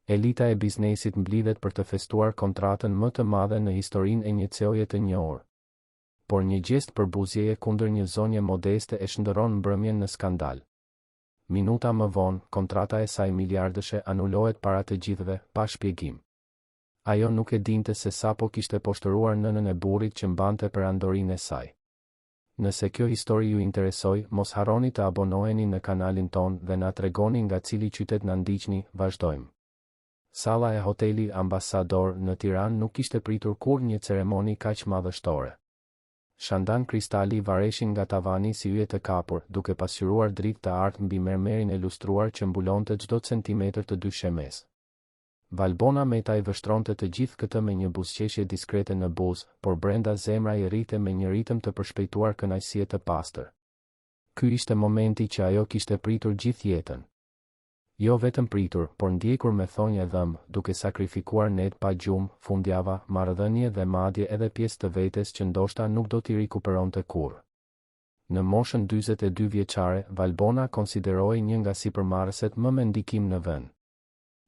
Elita e biznesit mblidhet për të festuar kontratën më të madhe në historinë e një CEO-je të njohur. Por një gjest përbuzjeje kundër një zonje modeste e shndërron mbrëmjen në skandal. Minuta më vonë, kontrata e saj miliardëshe anulohet para të gjithëve, pa shpjegim. Ajo nuk e dinte se sapo kishte poshtëruar nënën e burrit që mbante perandorinë e saj. Nëse kjo histori ju interesoi, mos harroni të abonoheni në kanalin tonë dhe na tregoni nga cili qytet na ndiqni, vazhdojmë. Salla e hoteli Ambassador në Tiranë nuk kishte pritur kurrë një ceremoni kaq madhështore. Shandanë kristali vareshin nga tavani si yje të kapur, duke pasqyruar dritë të artë mbi mermerin e lustruar që mbulonte çdo centimetër të dyshemesë. Valbona Metaj vështronte të gjithë këtë me një buzëqeshje diskrete në buzë, por brenda zemra i rrihte me një ritëm të përshpejtuar kënaqësie të pastër. Ky ishte momenti që ajo kishte pritur gjithë jetën. Jo vetëm pritur, por ndjekur me thonj e dhëmbë, duke sakrifikuar netë pa gjumë, fundjava, marrëdhënie dhe madje edhe pjesë të vetes që ndoshta nuk do t'i rikuperonte kurrë. Në moshën 42 vjeçare, Valbona konsiderohej një nga sipërmarrëset më me ndikim në vend.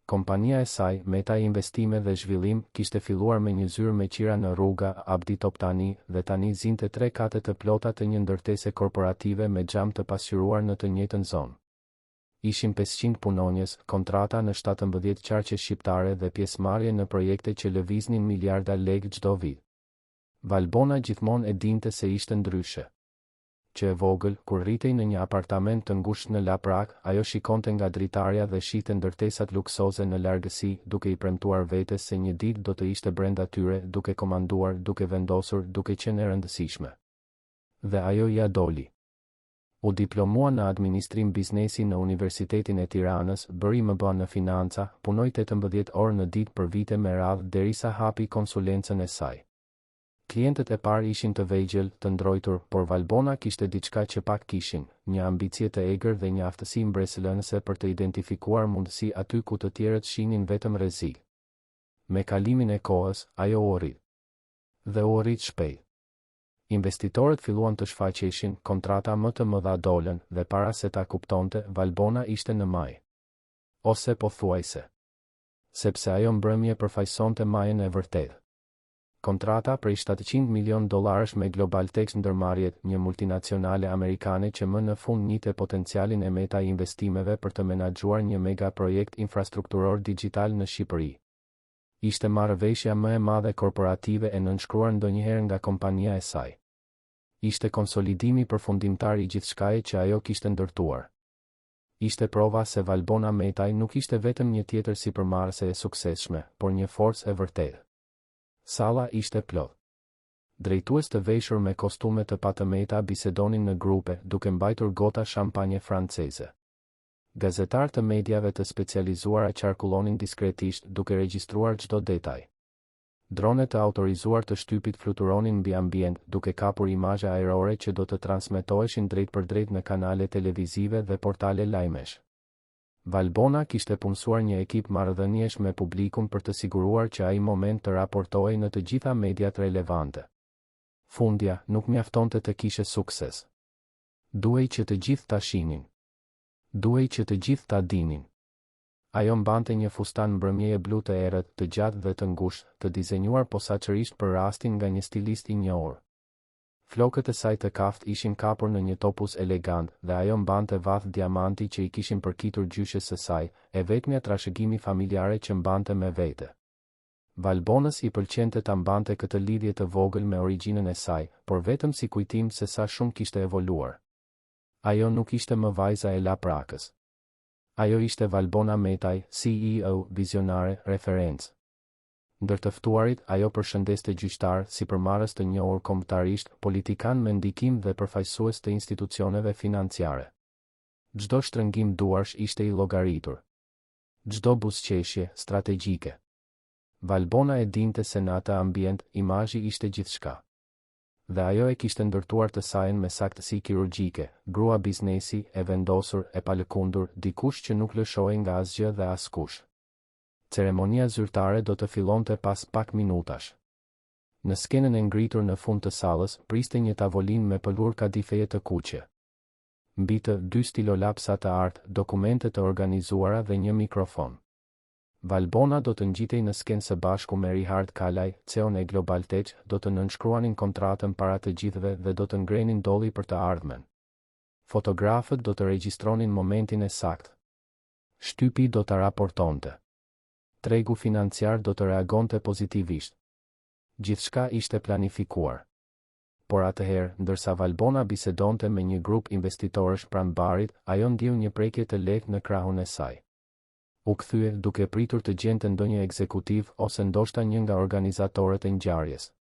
Kompania e saj, Metaj Investime dhe Zhvillim, kishte filluar me një zyrë me qira në rruga Abdi Toptani dhe tani zinte tre kate të plota të një ndërtese korporative me xham të pasqyruar në të njëjtën zonë. Ishin 500 punonjës, kontrata në 17 qarqe shqiptare dhe pjesëmarrje në projekte që lëviznin miliarda lekë çdo vit. Valbona gjithmonë e dinte se ishte ndryshe. Që e vogël, kur rritej në një apartament të ngushtë në Laprakë, ajo shikonte nga dritarja dhe shihte ndërtesat luksoze në largësi, duke i premtuar vetes se një ditë do të ishte brenda tyre, duke komanduar, duke vendosur, duke qenë e rëndësishme. Dhe ajo ia doli. U diplomua në administrim biznesi në Universitetin e Tiranës, bëri MBA në financa, punoi 18 orë në ditë për vite me radhë derisa hapi konsulencën e saj. Klientët e parë ishin të vegjël, të ndrojtur, por Valbona kishte diçka që pak kishin, një ambicie të egër dhe një aftësi mbresëlënëse për të identifikuar mundësi aty ku të tjerët shihnin vetëm rrezik. Me kalimin e kohës, ajo u rrit. Dhe u rrit shpejt. Investitorët filluan të shfaqeshin, kontrata më të mëdha dolën, dhe para se ta kuptonte, Valbona ishte në majë. Ose pothuajse. Sepse ajo mbrëmje përfaqësonte majën e vërtetë. Kontrata prej 700 milionë dollarësh me GlobalTech Ndërmarrjet, një multinacionale amerikane që më në fund njihte potencialin e Metaj Investimeve për të menaxhuar një mega projekt infrastrukturor dixhital në Shqipëri. Ishte marrëveshja më e madhe korporative e nënshkruar ndonjëherë nga kompania e saj. Ishte konsolidimi përfundimtar i gjithçkaje që ajo kishte ndërtuar. Ishte prova se Valbona Metaj nuk ishte vetëm një tjetër sipërmarrëse e suksesshme, por një forcë e vërtetë. Salla ishte plot. Drejtues të veshur me kostume të patëmeta bisedonin në grupe, duke mbajtur gota shampanje franceze. Gazetarë të mediave të specializuara qarkullonin diskretisht, duke regjistruar çdo detaj. Drone të autorizuar të shtypit fluturonin mbi ambient, duke kapur imazhe ajrore që do të transmetoheshin drejtpërdrejt në kanale televizive dhe portale lajmesh. Valbona kishte punësuar një ekip marrëdhëniesh me publikun për të siguruar që ai moment të raportohej në të gjitha mediat relevante. Fundja, nuk mjaftonte të kishe sukses. Duhej që të gjithë ta shihnin. Duhej që të gjithë ta dinin. Ajo mbante një fustan mbrëmjeje blu të errët, të gjatë dhe të ngushtë, të dizenjuar posaçërisht për rastin nga një stilist i njohur. Flokët e saj të kaftë ishin kapur në një topuz elegant dhe ajo mbante vathë diamanti që i kishin përkitur gjyshes së saj, e vetmja trashëgimi familjare që mbante me vete. Valbonës i pëlqente ta mbante këtë lidhje të vogël me origjinën e saj, por vetëm si kujtim se sa shumë kishte evoluar. Ajo nuk ishte më vajza e Laprakës. Ajo ishte Valbona Metaj, CEO, vizionare, referencë. Ndër të ftuarit, ajo përshëndeste gjyqtarë, sipërmarrës të njohur kombëtarisht, politikanë me ndikim dhe përfaqësues të institucioneve financiare. Çdo shtrëngim duarsh ishte i llogaritur. Çdo buzëqeshje, strategjike. Valbona e dinte se në atë ambient, imazhi ishte gjithçka. Dhe ajo e kishte ndërtuar të sajën me saktësi kirurgjike, grua biznesi, e vendosur, e palëkundur, dikush që nuk lëshohej nga asgjë dhe askush. Ceremonia zyrtare do të fillonte pas pak minutash. Në skenën e ngritur në fund të sallës, priste një tavolinë me pëlhurë kadifeje të kuqe. Mbi të, dy stilolapsa të artë, dokumente të organizuara dhe një mikrofon. Valbona do të ngjitej në skenë së bashku me Rihard Kalaj, CEO-n e Globaltech, do të nënshkruanin kontratën para të gjithëve dhe do të ngrenin dolli për të ardhmen. Fotografët do të regjistronin momentin e saktë. Shtypi do ta raportonte. Tregu financiar do të reagonte pozitivisht. Gjithçka ishte planifikuar. Por atëherë, ndërsa Valbona bisedonte me një grup investitorësh pranë barit, ajo ndjeu një prekje të lehtë në krahun e saj. U kthye, duke pritur të gjente ndonjë ekzekutiv ose ndoshta një nga organizatorët e ngjarjes.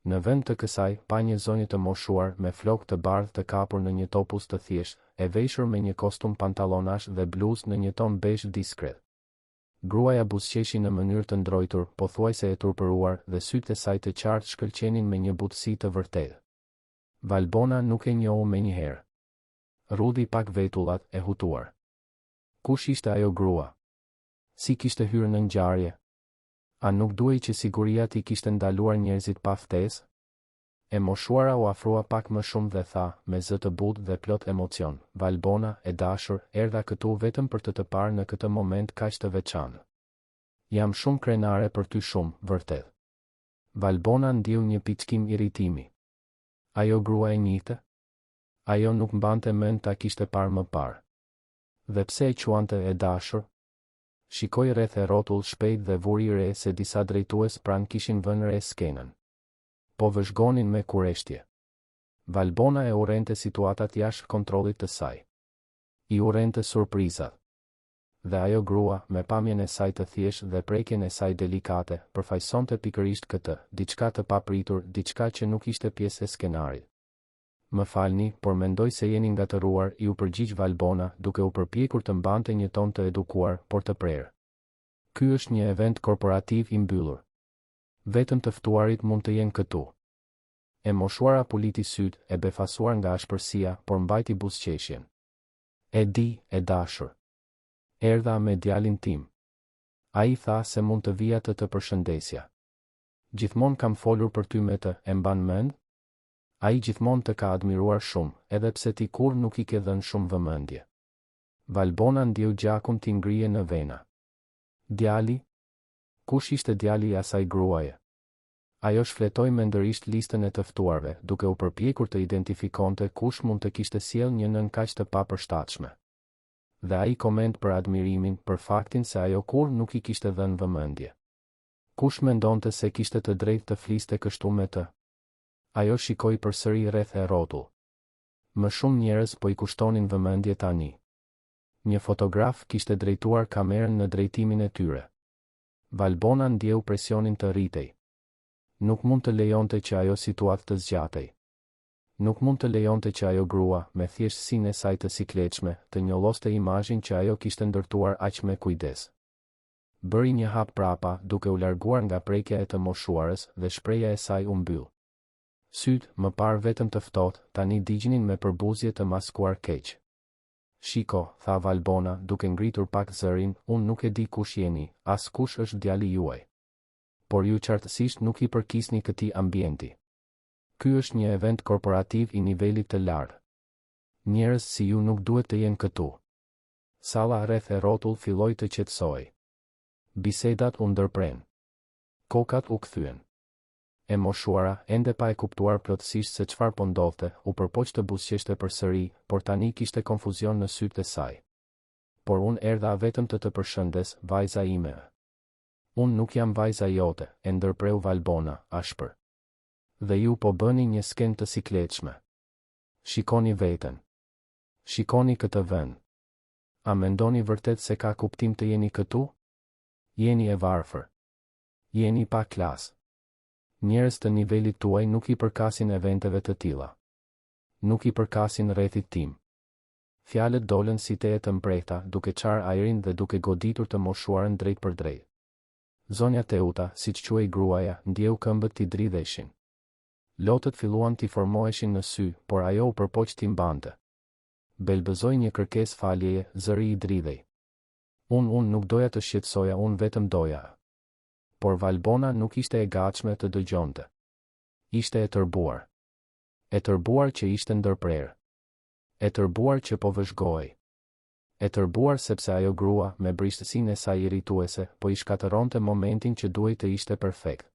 Në vend të kësaj, pa një zonjë të moshuar, me flokë të bardhë të kapur në një topuz të thjeshtë, e veshur me një kostum pantallonash dhe bluzë në një ton bezhë diskret. Gruaja buzëqeshi në mënyrë të ndrojtur, pothuajse e turpëruar, dhe sytë e saj të qartë shkëlqenin me një butësi të vërtetë. Valbona nuk e njohu menjëherë. Rrudhi pak vetullat, e hutuar. Kush ishte ajo grua? Si kishte hyrë në ngjarje? A nuk duhej që siguria t'i kishte ndaluar njerëzit pa ftesë? E moshuara u afrua pak më shumë dhe tha, me zë të butë dhe plot emocion, Valbona, e dashur, erdha këtu vetëm për të të parë në këtë moment kaq të veçantë. Jam shumë krenare për ty shumë, vërtet. Valbona ndjeu një pickim irritimi. Ajo grua e njihte? Ajo nuk mbante mend ta kishte parë më parë. Dhe pse e quante e dashur? Shikoi rreth e rrotull shpejt dhe vuri re se disa drejtues pranë kishin vënë re skenën. Po vëzhgonin me kureshtje. Valbona e urrente situatat jashtë kontrollit të saj. I urrente surprizat. Dhe ajo grua, me pamjen e saj të thjeshtë dhe prekjen e saj delikate, përfaqësonte pikërisht këtë, diçka të papritur, diçka që nuk ishte pjesë e skenarit. Më falni, por mendoj se jeni ngatërruar, iu përgjigj Valbona, duke u përpjekur të mbante një ton të edukuar, por të prerë. Ky është një event korporativ i mbyllur. Vetëm të ftuarit mund të jenë këtu. E moshuara puliti sytë, e befasuar nga ashpërsia, por mbajti buzëqeshjen. E di, e dashur. Erdha me djalin tim. Ai tha se mund të vija të të përshëndesja. Gjithmonë kam folur për ty me të, e mban mend? Ai gjithmonë të ka admiruar shumë, edhe pse ti kurrë nuk i ke dhënë shumë vëmendje. Valbona ndjeu gjakun t'i ngrihej në vena. Djali? Kush ishte djali i asaj gruaje? Ajo shfletoi mendërisht listën e të ftuarve, duke u përpjekur të identifikonte kush mund të kishte sjellë një nënë kaq të papërshtatshme. Dhe ai koment për admirimin, për faktin se ajo kurrë nuk i kishte dhënë vëmendje. Kush mendonte se kishte të drejtë të fliste kështu me të? Ajo shikoi përsëri rreth e rrotull. Më shumë njerëz po i kushtonin vëmendje tani. Një fotograf kishte drejtuar kamerën në drejtimin e tyre. Valbona ndjeu presionin të rritej. Nuk mund të lejonte që ajo situatë të zgjatej. Nuk mund të lejonte që ajo grua, me thjeshtësinë e saj të sikletshme, të njolloste imazhin që ajo kishte ndërtuar aq me kujdes. Bëri një hap prapa, duke u larguar nga prekja e të moshuarës, dhe shprehja e saj u mbyll. Sytë, më parë vetëm të ftohtë, tani digjnin me përbuzje të maskuar keq. Shiko, tha Valbona, duke ngritur pak zërin, unë nuk e di kush jeni, as kush është djali juaj. Por ju qartësisht nuk i përkisni këtij ambienti. Ky është një event korporativ i nivelit të lartë. Njerëz si ju nuk duhet të jenë këtu. Salla rreth e rrotull filloi të qetësohej. Bisedat u ndërprenë. Kokat u kthyen. E moshuara, ende pa e kuptuar plotësisht se çfarë po ndodhte, u përpoq të buzëqeshte përsëri, por tani kishte konfuzion në sytë e saj. Por unë erdha vetëm të të përshëndes, vajza ime. Unë nuk jam vajza jote, e ndërpreu Valbona, ashpër. Dhe ju po bëni një skenë të sikletshme. Shikoni veten. Shikoni këtë vend. A mendoni vërtet se ka kuptim të jeni këtu? Jeni e varfër. Jeni pa klas. Njerëz të nivelit tuaj nuk i përkasin eventeve të tilla. Nuk i përkasin rrethit tim. Fjalët dolën si tehe të mprehta, duke çarë ajrin dhe duke goditur të moshuarën drejtpërdrejt. Zonja Teuta, siç quhej gruaja, ndjeu këmbët t'i dridheshin. Lotët filluan t'i formoheshin në sy, por ajo u përpoq t'i mbante. Belbëzoi një kërkesë faljeje, zëri i dridhej. Unë unë nuk doja të shqetësoja unë vetëm doja. Por Valbona nuk ishte e gatshme të dëgjonte. Ishte e tërbuar. E tërbuar që ishte ndërprerë. E tërbuar që po vëzhgohej. E tërbuar sepse ajo grua, me brishtësinë e saj irrituese, po i shkatërronte momentin që duhej të ishte perfekt.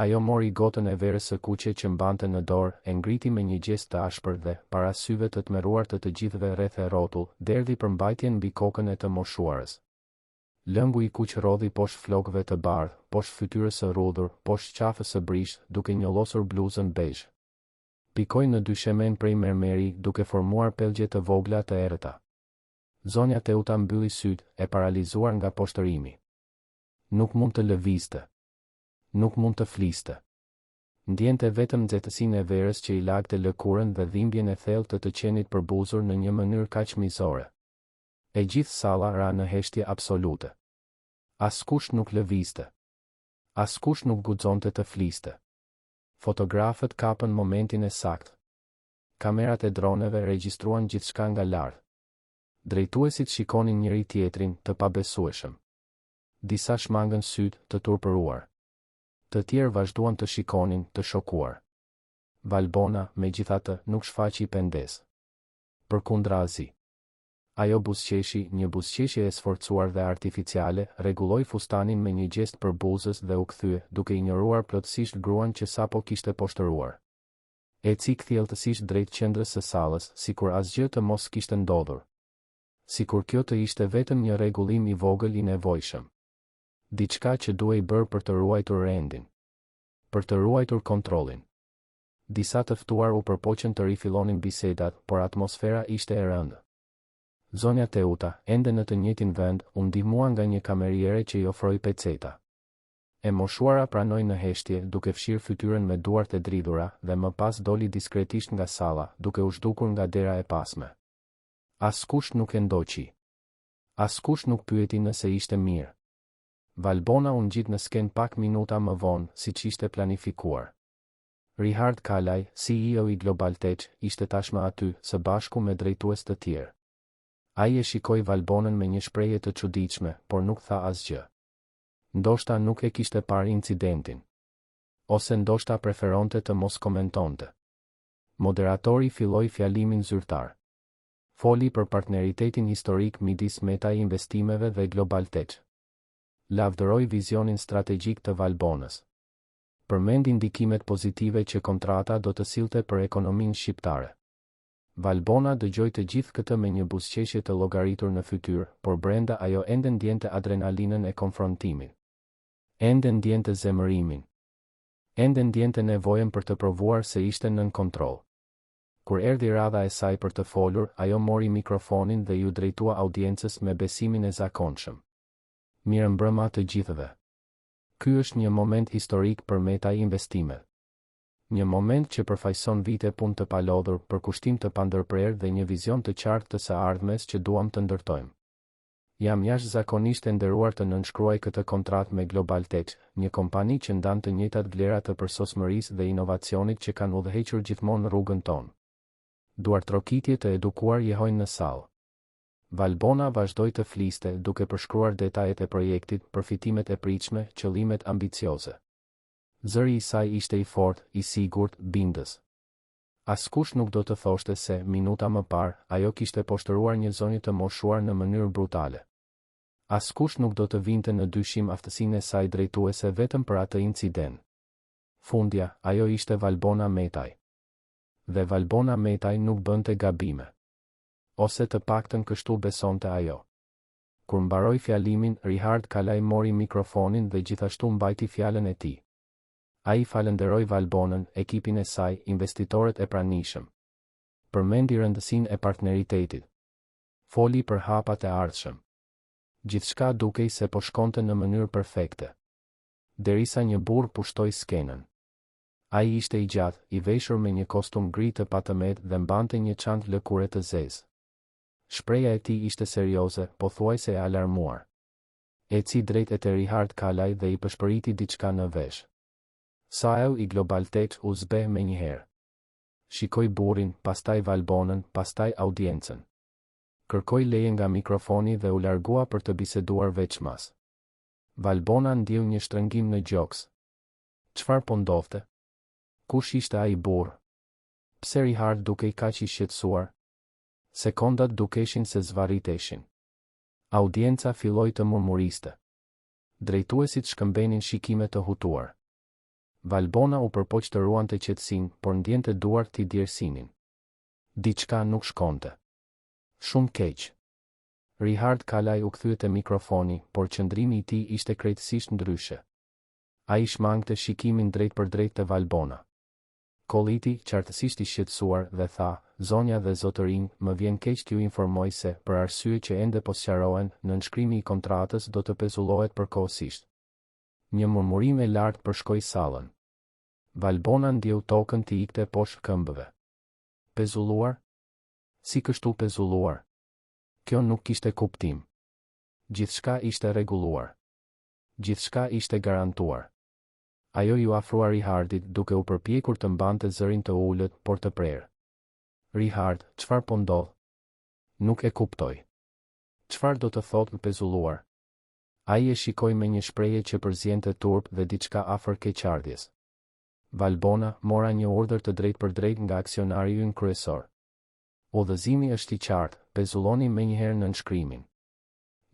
Ajo mori gotën e verës së kuqe që mbante në dorë, e ngriti me një gjest të ashpër dhe, para syve të tmerruar të të gjithëve rreth e rrotull, derdhi përmbajtjen mbi kokën e të moshuarës. Lëngu i kuq rrodhi poshtë flokëve të bardhë, poshtë fytyrës së rrudhur, poshtë qafës së brishtë, duke njollosur bluzën bezhë. Pikoi në dyshemenë prej mermeri, duke formuar pellgje të vogla të errëta. Zonja Teuta mbylli sytë, e paralizuar nga poshtërimi. Nuk mund të lëvizte. Nuk mund të fliste. Ndjente vetëm nxehtësinë e verës që i lagte lëkurën dhe dhimbjen e thellë të të qenit përbuzur në një mënyrë kaq mizore. E gjithë salla ra në heshtje absolute. Askush nuk lëvizte. Askush nuk guxonte të fliste. Fotografët kapën momentin e saktë. Kamerat e droneve regjistruan gjithçka nga lart. Drejtuesit shikonin njëri-tjetrin, të pabesueshëm. Disa shmangën sytë, të turpëruar. Të tjerë vazhduan të shikonin, të shokuar. Valbona, megjithatë, nuk shfaqi pendesë. Përkundrazi. Ajo buzëqeshi, një buzëqeshje e sforcuar dhe artificiale, rregulloi fustanin me një gjest përbuzës dhe u kthye, duke injoruar plotësisht gruan që sapo kishte poshtëruar. Eci kthjelltësisht drejt qendrës së sallës, sikur asgjë të mos kishte ndodhur. Sikur kjo të ishte vetëm një rregullim i vogël i nevojshëm. Diçka që duhej bërë për të ruajtur rendin. Për të ruajtur kontrollin. Disa të ftuar u përpoqën të rifillonin bisedat, por atmosfera ishte e rëndë. Zonja Teuta, ende në të njëjtin vend, u ndihmua nga një kameriere që i ofroi peceta. E moshuara pranoi në heshtje, duke fshirë fytyrën me duart e dridhura, dhe më pas doli diskretisht nga salla, duke u zhdukur nga dera e pasme. Askush nuk e ndoqi. Askush nuk pyeti nëse ishte mirë. Valbona u ngjit në skenë pak minuta më vonë, siç ishte planifikuar. Rihard Kalaj, CEO i GlobalTech, ishte tashmë aty, së bashku me drejtues të tjerë. Ai e shikoi Valbonën me një shprehje të çuditshme, por nuk tha asgjë. Ndoshta nuk e kishte parë incidentin. Ose ndoshta preferonte të mos komentonte. Moderatori filloi fjalimin zyrtar. Foli për partneritetin historik midis Metaj Investimeve dhe GlobalTech. Lavdëroi vizionin strategjik të Valbonës. Përmendi ndikimet pozitive që kontrata do të sillte për ekonominë shqiptare. Valbona dëgjoi të gjithë këtë me një buzëqeshje të llogaritur në fytyrë, por brenda ajo ende ndjente adrenalinën e konfrontimit. Ende ndjente zemërimin. Ende ndjente nevojën për të provuar se ishte nën kontroll. Kur erdhi radha e saj për të folur, ajo mori mikrofonin dhe iu drejtua audiencës me besimin e zakonshëm. Mirëmbrëma të gjithëve. Ky është një moment historik për Metaj Investimet. Një moment që përfaqëson vite punë të palodhur, përkushtim të pandërprerë dhe një vizion të qartë të së ardhmes që duam të ndërtojmë. Jam jashtëzakonisht e nderuar të nënshkruaj këtë kontratë me GlobalTech, një kompani që ndan të njëjtat vlera të përsosmërisë dhe inovacionit që kanë udhëhequr gjithmonë rrugën tonë. Duartrokitje të edukuar jehojnë në sallë. Valbona vazhdoi të fliste, duke përshkruar detajet e projektit, përfitimet e pritshme, qëllimet ambicioze. Zëri i saj ishte i fortë, i sigurt, bindës. Askush nuk do të thoshte se, minuta më parë, ajo kishte poshtëruar një zonjë të moshuar në mënyrë brutale. Askush nuk do të vinte në dyshim aftësinë e saj drejtuese vetëm për atë incident. Fundja, ajo ishte Valbona Metaj. Dhe Valbona Metaj nuk bënte gabime. Ose të paktën kështu besonte ajo. Kur mbaroi fjalimin, Rihard Kalaj mori mikrofonin dhe gjithashtu mbajti fjalën e tij. Ai falënderoi Valbonën, ekipin e saj, investitorët e pranishëm. Përmendi rëndësinë e partneritetit. Foli për hapat e ardhshëm. Gjithçka dukej se po shkonte në mënyrë perfekte. Derisa një burrë pushtoi skenën. Ai ishte i gjatë, i veshur me një kostum gri të patëmetë dhe mbante një çantë lëkure të zezë. Shprehja e tij ishte serioze, pothuajse e alarmuar. Eci drejt e te Rihard Kalaj dhe i pëshpëriti diçka në vesh. CEO i GlobalTech u zbeh menjëherë. Shikoi burrin, pastaj Valbonën, pastaj audiencën. Kërkoi leje nga mikrofoni dhe u largua për të biseduar veçmas. Valbona ndjeu një shtrëngim në gjoks. Çfarë po ndodhte? Kush ishte ai burrë? Pse Rihard dukej kaq i shqetësuar? Sekondat dukeshin se zvarriteshin. Audienca filloi të murmuriste. Drejtuesit shkëmbenin shikime të hutuar. Valbona u përpoq të ruante qetësinë, por ndjente duart t'i djersinin. Diçka nuk shkonte. Shumë keq. Rihard Kalaj u kthye te mikrofoni, por qëndrimi i tij ishte krejtësisht ndryshe. Ai shmangte shikimin drejtpërdrejt te Valbona. Kolliti, qartësisht i shqetësuar, dhe tha, Zonja dhe zotërinj, më vjen keq t'ju informoj se, për arsye që ende po sqarohen, nënshkrimi i kontratës do të pezullohet përkohësisht. Një murmurimë e lartë përshkoi sallën. Valbona ndjeu tokën t'i ikte poshtë këmbëve. Pezulluar? Si kështu pezulluar? Kjo nuk kishte kuptim. Gjithçka ishte rregulluar. Gjithçka ishte garantuar. Ajo iu afrua Rihardit duke u përpjekur të mbante zërin të ulët, por të prerë. Rihard, çfarë po ndodh? Nuk e kuptoj. Çfarë do të thotë pezulluar? Ai e shikoi me një shprehje që përziente turp dhe diçka afër keqardhjes. Valbona, mora një urdhër të drejtpërdrejtë nga aksionari ynë kryesor. Udhëzimi është i qartë, pezulloni menjëherë nënshkrimin.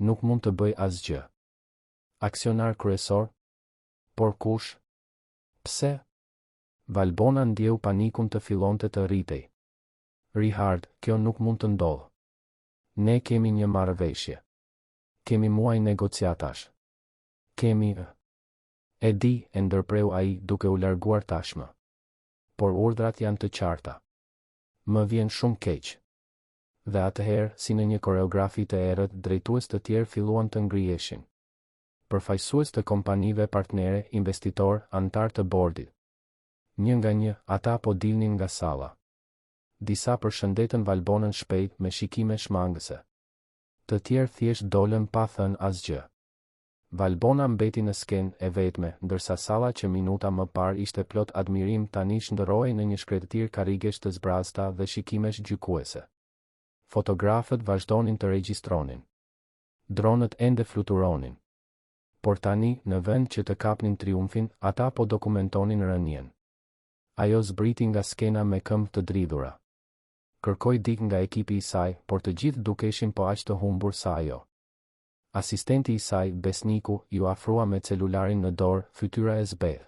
Nuk mund të bëj asgjë. Aksionar kryesor? Por kush? Pse? Valbona ndjeu panikun të fillonte të rritej. Rihard, kjo nuk mund të ndodhë. Ne kemi një marrëveshje. Kemi muaj negociatash. Kemi, ë. E di, e ndërpreu ai, duke u larguar tashmë. Por urdhrat janë të qarta. Më vjen shumë keq. Dhe atëherë, si në një koreografi të errët, drejtues të tjerë filluan të ngriheshin. Përfaqësues të kompanive partnere, investitorë, anëtarë të bordit. Një nga një, ata po dilnin nga salla. Disa përshëndetën Valbonën shpejt me shikime shmangëse. Të tjerë thjesht dolën pa thënë asgjë. Valbona mbeti në skenë, e vetme, ndërsa salla që minuta më parë ishte plot admirim tani shndërrohej në një shkretëtirë karrigesh të zbrazëta dhe shikimesh gjykuese. Fotografët vazhdonin të regjistronin. Dronët ende fluturonin. Por tani, në vend që të kapnin triumfin, ata po dokumentonin rënien. Ajo zbriti nga skena me këmbë të dridhura. Kërkoi dikë nga ekipi i saj, por të gjithë dukeshin po aq të humbur sa ajo. Asistenti i saj, Besniku, iu afrua me celularin në dorë, fytyra e zbehtë.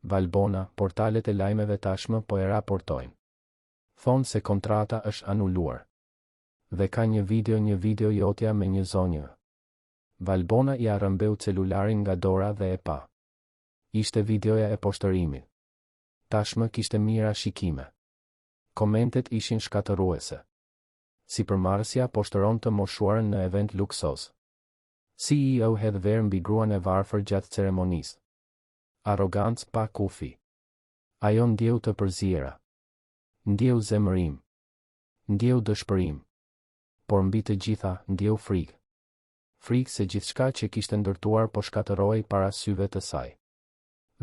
Valbona, portalet e lajmeve tashmë po e raportojnë. Thonë se kontrata është anuluar. Dhe ka një video një video jotja me një zonjë. Valbona ia rrëmbeu celularin nga dora dhe e pa. Ishte videoja e poshtërimit. Tashmë kishte mijëra shikime. Komentet ishin shkatërruese. Sipërmarrësja poshtëron të moshuarën në event luksoz. CEO hedh verë mbi gruan e varfër gjatë ceremonisë. Arrogancë pa kufi. Ajo ndjeu të përziera. Ndjeu zemërim. Ndjeu dëshpërim. Por mbi të gjitha, ndjeu frikë. Frikë se gjithçka që kishte ndërtuar po shkatërrohej para syve të saj.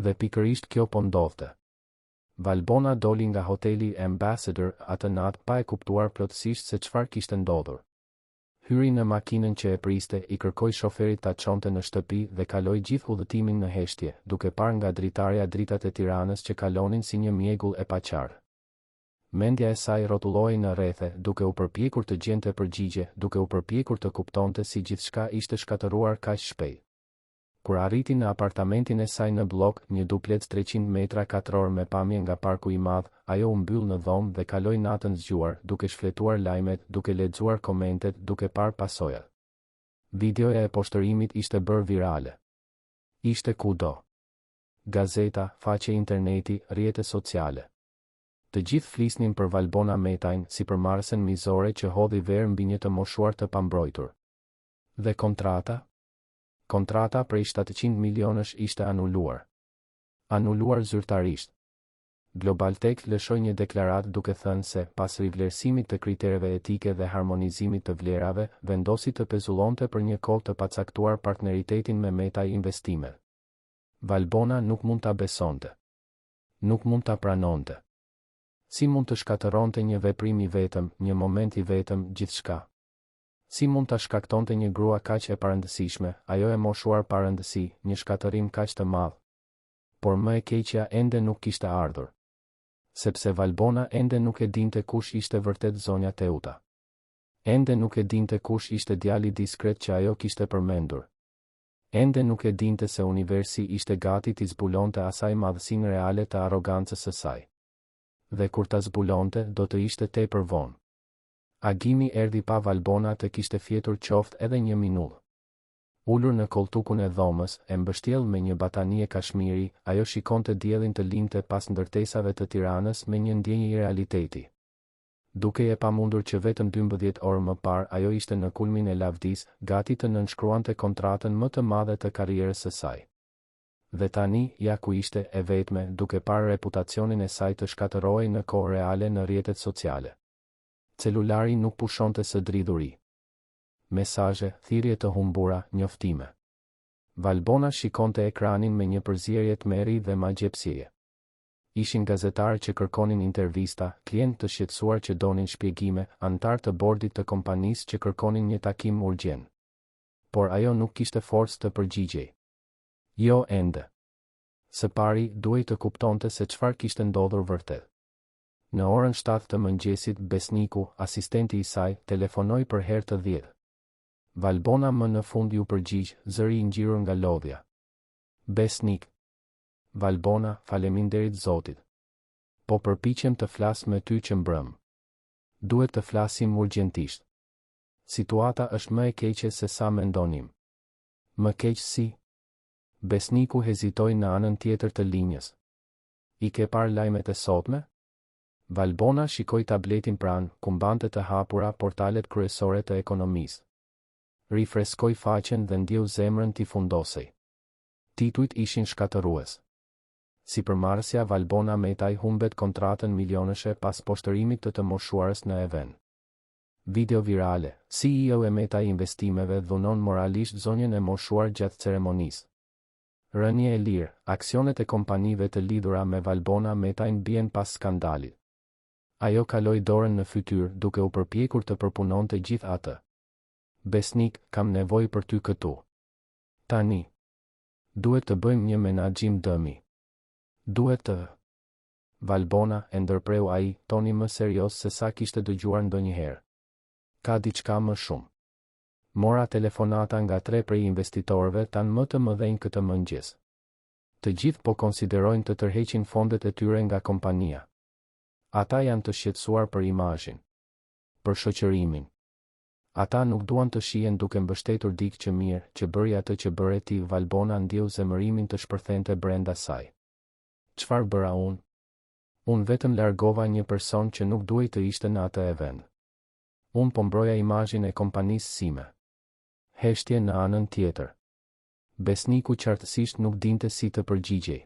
Dhe pikërisht kjo po ndodhte. Valbona doli nga hoteli Ambassador atë natë pa e kuptuar plotësisht se çfarë kishte ndodhur. Hyri në makinën që e priste, i kërkoi shoferit ta çonte në shtëpi dhe kaloi gjithë udhëtimin në heshtje, duke parë nga dritarja dritat e Tiranës që kalonin si një mjegull e paqartë. Mendja e saj rrotullohej në rrethe, duke u përpjekur të gjente përgjigje, duke u përpjekur të kuptonte si gjithçka ishte shkatërruar kaq shpejt. Kur arriti në apartamentin e saj në bllok, një duplec 300 metra katrorë me pamje nga Parku i Madh, ajo u mbyll në dhomë dhe kaloi natën zgjuar, duke shfletuar lajmet, duke lexuar komentet, duke parë pasojat. Videoja e poshtërimit ishte bërë virale. Ishte kudo. Gazeta, faqe interneti, rrjete sociale. Të gjithë flisnin për Valbona Metajn, sipërmarrësen mizore që hodhi verë mbi një të moshuar të pambrojtur. Dhe kontrata? Kontrata prej 700 milionësh ishte anuluar. Anuluar zyrtarisht. Globaltek lëshoi një deklaratë duke thënë se, pas rivlerësimit të kritereve etike dhe harmonizimit të vlerave, vendosi të pezullonte për një kohë të pacaktuar partneritetin me Metaj Investimet. Valbona nuk mund ta besonte. Nuk mund ta pranonte. Si mund të shkatërronte një veprim i vetëm, një moment i vetëm, gjithçka? Si mund ta shkaktonte një grua kaq e parëndësishme, ajo e moshuar pa rëndësi, një shkatërrim kaq të madh? Por më e keqja ende nuk kishte ardhur. Sepse Valbona ende nuk e dinte kush ishte vërtet zonja Teuta. Ende nuk e dinte kush ishte djali diskret që ajo kishte përmendur. Ende nuk e dinte se universi ishte gati t'i zbulonte asaj madhësinë reale të arrogancës së saj. Dhe kur ta zbulonte, do të ishte tepër vonë. Agimi erdhi pa Valbona të kishte fjetur qoftë edhe një minutë. Ulur në kolltukun e dhomës, e mbështjellë me një batanije kashmiri, ajo shikonte diellin të lindte pas ndërtesave të Tiranës me një ndjenjë irealiteti. Dukej e pamundur që vetëm 12 orë më parë ajo ishte në kulmin e lavdisë, gati të nënshkruante kontratën më të madhe të karrierës së saj. Dhe tani, ja ku ishte, e vetme, duke parë reputacionin e saj të shkatërrohej në kohë reale në rrjetet sociale. Celulari nuk pushonte së dridhuri. Mesazhe, thirrje të humbura, njoftime. Valbona shikonte ekranin me një përzierje tmerri dhe magjepsjeje. Ishin gazetarë që kërkonin intervista, klientë të shqetësuar që donin shpjegime, anëtarë të bordit të kompanisë që kërkonin një takim urgjent. Por ajo nuk kishte forcë të përgjigjej. Jo ende. Së pari, duhej të kuptonte se çfarë kishte ndodhur vërtet. Në orën 7 të mëngjesit, Besniku, asistenti i saj, telefonoi për herë të dhjetë. Valbona më në fund iu përgjigj, zëri i ngjirur nga lodhja. Besnik, Valbona, faleminderit Zotit. Po përpiqem të flas me ty që mbrëmë. Duhet të flasim urgjentisht. Situata është më e keqe se sa mendonim. Më keq si? Besniku hezitoi në anën tjetër të linjës. I ke parë lajmet e sotme? Valbona shikoi tabletin pranë, ku mbante të hapura portalet kryesore të ekonomisë. Rifreskoi faqen dhe ndjeu zemrën t'i fundosej. Titujt ishin shkatërrues. Sipërmarrësja Valbona Metaj humbet kontratën milionëshe pas poshtërimit të të moshuarës në event. Video virale, CEO e Metaj Investimeve dhunon moralisht zonjën e moshuar gjatë ceremonisë. Rënie e lirë, aksionet e kompanive të lidhura me Valbona Metajn bien pas skandalit. Ajo kaloi dorën në fytyrë duke u përpjekur të përpunonte gjithë atë. Besnik, kam nevojë për ty këtu. Tani. Duhet të bëjmë një menaxhim dëmi. Duhet të. Valbona, e ndërpreu ai, toni më serioz se sa kishte dëgjuar ndonjëherë. Ka diçka më shumë. Mora telefonata nga tre prej investitorëve tanë më të mëdhenj këtë mëngjes. Të gjithë po konsiderojnë të tërheqin fondet e tyre nga kompania. Ata janë të shqetësuar për imazhin. Për shoqërimin. Ata nuk duan të shihen duke mbështetur dikë që mirë, që bëri atë që bëre ti, Valbona ndjeu zemërimin të shpërthente brenda saj. Çfarë bëra unë? Unë vetëm largova një person që nuk duhej të ishte në atë event. Unë po mbroja imazhin e kompanisë sime. Heshtje në anën tjetër. Besniku qartësisht nuk dinte si të përgjigjej.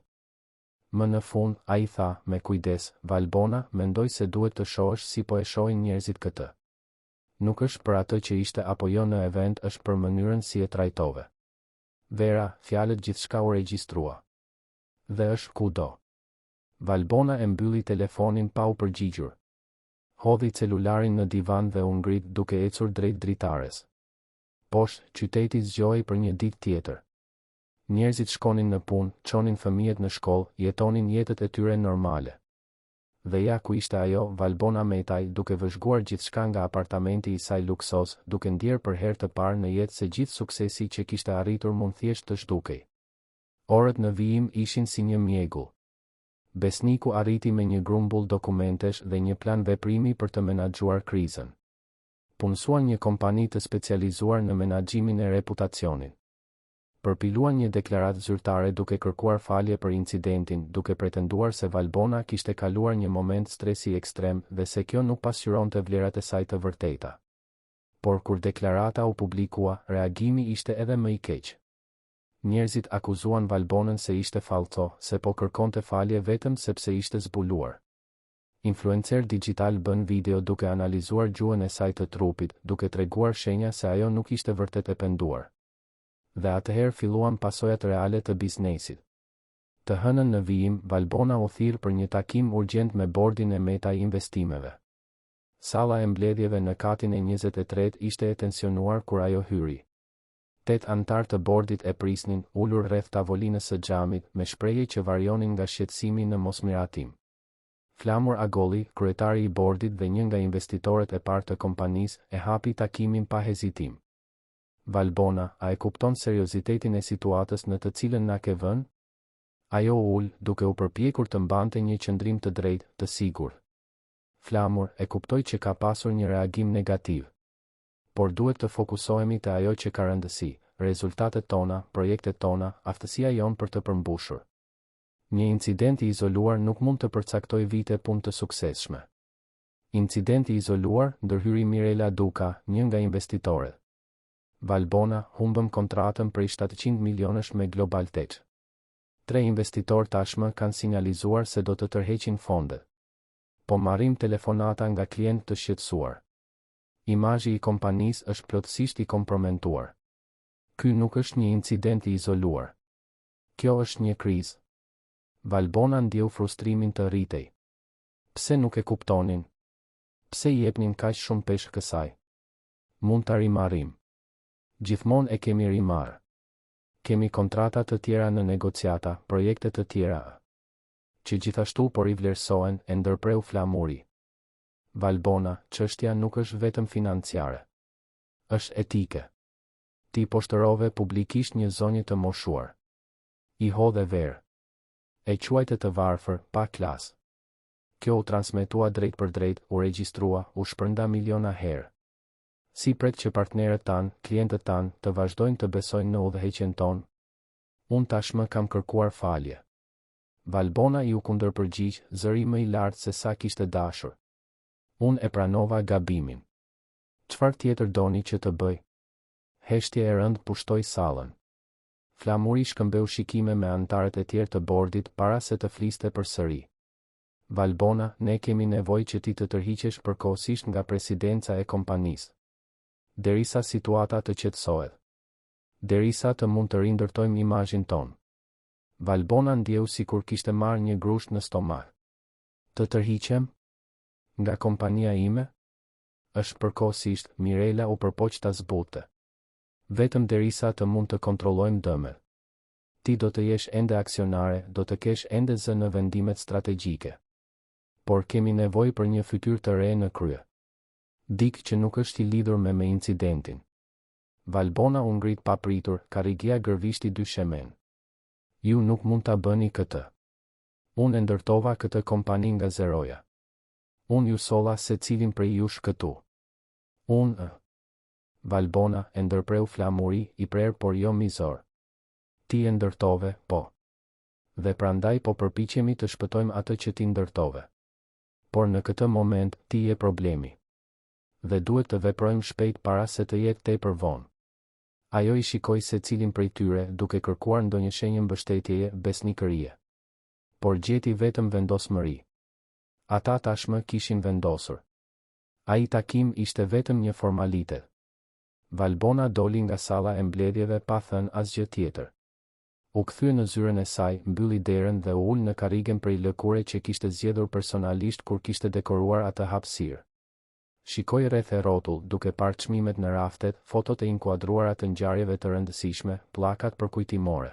Më në fund, ai tha, me kujdes, Valbona, mendoj se duhet të shohësh si po e shohin njerëzit këtë. Nuk është për atë që ishte apo jo në event është për mënyrën si e trajtove. Vera, fjalët gjithçka u regjistrua. Dhe është kudo. Valbona e mbylli telefonin pa u përgjigjur. Hodhi celularin në divan dhe u ngrit duke ecur drejt dritares. Poshtë, qyteti zgjohej për një ditë tjetër. Njerëzit shkonin në punë, çonin fëmijët në shkollë, jetonin jetët e tyre normale. Dhe ja ku ishte ajo, Valbona Metaj, duke vëzhguar gjithçka nga apartamenti i saj luksoz, duke ndjerë për herë të parë në jetë se gjithë suksesi që kishte arritur mund thjesht të zhdukej. Orët në vijim ishin si një mjegull. Besniku arriti me një grumbull dokumentesh dhe një plan veprimi për të menaxhuar krizën. Punësuan një kompani të specializuar në menaxhimin e reputacionit. Përpiluan një deklaratë zyrtare duke kërkuar falje për incidentin, duke pretenduar se Valbona kishte kaluar një moment stresi ekstrem dhe se kjo nuk pasqyronte vlerat e saj të vërteta. Por kur deklarata u publikua, reagimi ishte edhe më i keq. Njerëzit akuzuan Valbonën se ishte fallco, se po kërkonte falje vetëm sepse ishte zbuluar. Influencerë dixhitalë bënë video duke analizuar gjuhën e saj të trupit, duke treguar shenja se ajo nuk ishte vërtet e penduar. Dhe atëherë filluan pasojat reale të biznesit. Të hënën në vijim, Valbona u thirr për një takim urgjent me bordin e Metaj Investimeve. Salla e mbledhjeve në katin e 23 ishte e tensionuar kur ajo hyri. Tetë anëtarë të bordit e prisnin, ulur rreth tavolinës së xhamit, me shprehje që varionin nga shqetësimi në mosmiratim. Flamur Agolli, kryetari i bordit dhe një nga investitorët e parë të kompanisë, e hapi takimin pa hezitim. Valbona, a e kupton seriozitetin e situatës në të cilën na ke vënë? Ajo u ul, duke u përpjekur të mbante një qëndrim të drejtë, të sigurt. Flamur, e kuptoj që ka pasur një reagim negativ. Por duhet të fokusohemi te ajo që ka rëndësi, rezultatet tona, projektet tona, aftësia jonë për të përmbushur. Një incident i izoluar nuk mund të përcaktojë vite punë të suksesshme. Incident i izoluar, ndërhyri Mirela Duka, një nga investitorët. Valbona, humbëm kontratën prej 700 milionësh me Global Tech. Tre investitorë tashmë kanë sinjalizuar se do të tërheqin fondet. Po marrim telefonata nga klientë të shqetësuar. Imazhi i kompanisë është plotësisht i kompromentuar. Ky nuk është një incident i izoluar. Kjo është një krizë. Valbona ndjeu frustrimin të rritej. Pse nuk e kuptonin? Pse i jepnin kaq shumë peshë kësaj? Mund ta rimarrim. Gjithmonë e kemi rimarrë. Kemi kontrata të tjera në negociata, projekte të tjera që gjithashtu po rivlerësohen, e ndërpreu Flamuri. Valbona, çështja nuk është vetëm financiare. Është etike. Ti poshtërove publikisht një zonjë të moshuar. I hodhe verë. E quajte të varfër, pa klas. Kjo u transmetua drejtpërdrejt, u regjistrua, u shpërnda miliona herë. Si pret që partnerët tanë, klientët tanë, të vazhdojnë të besojnë në udhëheqjen tonë? Unë tashmë kam kërkuar falje. Valbona iu kundërpërgjigj, zëri më i lartë se sa kishte dashur. Unë e pranova gabimin. Çfarë tjetër doni që të bëj? Heshtje e rëndë pushtoi sallën. Flamuri shkëmbeu shikime me anëtarët e tjerë të bordit para se të fliste përsëri. Valbona, ne kemi nevojë që ti të tërhiqesh përkohësisht nga presidenca e kompanisë. Derisa situata të qetësohet. Derisa të mund të rindërtojmë imazhin tonë. Valbona ndjeu sikur kishte marrë një grusht në stomak. Të tërhiqem? Nga kompania ime? Është përkohësisht, Mirela u përpoq ta zbutte. Vetëm derisa të mund të kontrollojmë dëmet. Ti do të jesh ende aksionare, do të kesh ende zë në vendimet strategjike. Por kemi nevojë për një fytyrë të re në krye. Dikë që nuk është i lidhur me me incidentin. Valbona u ngrit papritur, karrigia gërvishti dyshemenë. Ju nuk mund ta bëni këtë. Unë e ndërtova këtë kompani nga zeroja. Unë ju solla secilin prej jush këtu. Unë. Valbona, e ndërpreu Flamuri, i prerë por jo mizor. Ti e ndërtove, po. Dhe prandaj po përpiqemi të shpëtojmë atë që ti ndërtove. Por në këtë moment, ti je problemi. Dhe duhet të veprojmë shpejt para se të jetë tepër vonë. Ajo i shikoi secilin prej tyre, duke kërkuar ndonjë shenjë mbështetjeje, besnikërie. Por gjeti vetëm vendosmëri. Ata tashmë kishin vendosur. Ai takim ishte vetëm një formalitet. Valbona doli nga salla e mbledhjeve pa thënë asgjë tjetër. U kthye në zyrën e saj, mbylli derën dhe u ul në karrigen prej lëkure që kishte zgjedhur personalisht kur kishte dekoruar atë hapësirë. Shikoi rreth e rrotull, duke parë çmimet në raftet, fotot e inkuadruara të ngjarjeve të rëndësishme, pllakat përkujtimore.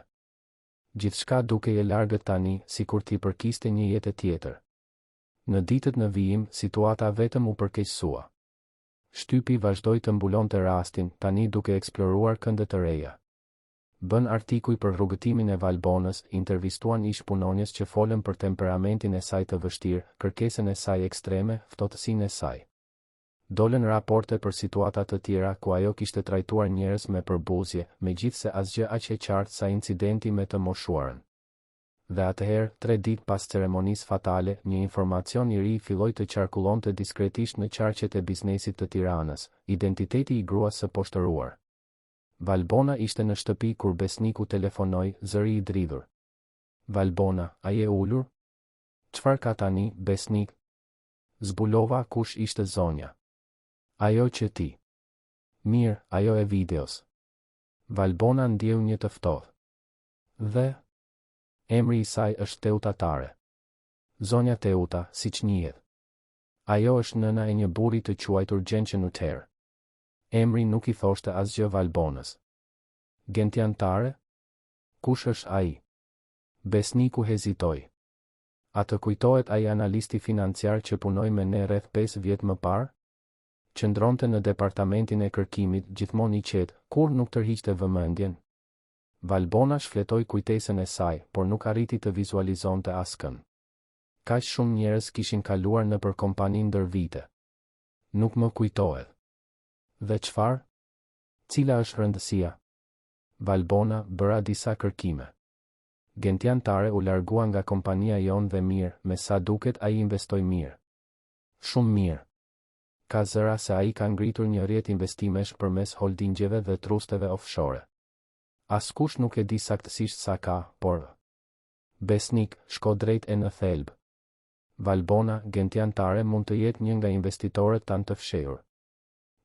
Gjithçka dukej e largët tani, sikur t'i përkiste një jete tjetër. Në ditët në vijim, situata vetëm u përkeqësua. Shtypi vazhdoi të mbulonte rastin, tani duke eksploruar kënde të reja. Bënë artikuj për rrugëtimin e Valbonës, intervistuan ish-punonjës që folën për temperamentin e saj të vështirë, kërkesën e saj ekstreme, ftohtësinë e saj. Dolën raporte për situata të tjera ku ajo kishte trajtuar njerëz me përbuzje, megjithëse asgjë aq e qartë sa incidenti me të moshuarën. Dhe atëherë, tre ditë pas ceremonisë fatale, një informacion i ri filloi të qarkullonte diskretisht në qarqet e biznesit të Tiranës, identiteti i gruas së poshtëruar. Valbona ishte në shtëpi kur Besniku telefonoi, zëri i dridhur. Valbona, a je ulur? Çfarë ka tani, Besnik? Zbulova kush ishte zonja. Ajo që ti. Mirë, ajo e videos. Valbona ndjeu një të ftohtë. Dhe? Emri i saj është Teuta Tare. Zonja Teuta, siç njihet. Ajo është nëna e një burri të quajtur Gentian Tare. Emri nuk i thoshte asgjë Valbonës. Gentian Tare? Kush është ai? Besniku hezitoi. A të kujtohet ai analisti financiar që punoi me ne rreth 5 vjet më parë? Qëndronte në departamentin e kërkimit, gjithmonë i qetë, kurrë nuk tërhiqte vëmendjen. Valbona shfletoi kujtesën e saj, por nuk arriti të vizualizonte askënd. Kaq shumë njerëz kishin kaluar nëpër kompani ndër vite. Nuk më kujtohet. Dhe çfarë? Cila është rëndësia? Valbona, bëra disa kërkime. Gentian Tare u largua nga kompania jonë dhe mirë, me sa duket ai investoi mirë. Shumë mirë. Ka zëra se ai ka ngritur një rrjet investimesh përmes holdingjeve dhe trusteve offshore. Askush nuk e di saktësisht sa ka, por Besnik, shko drejt e në thelb. Valbona, Gentian Tare mund të jetë një nga investitorët tanë të fshehur.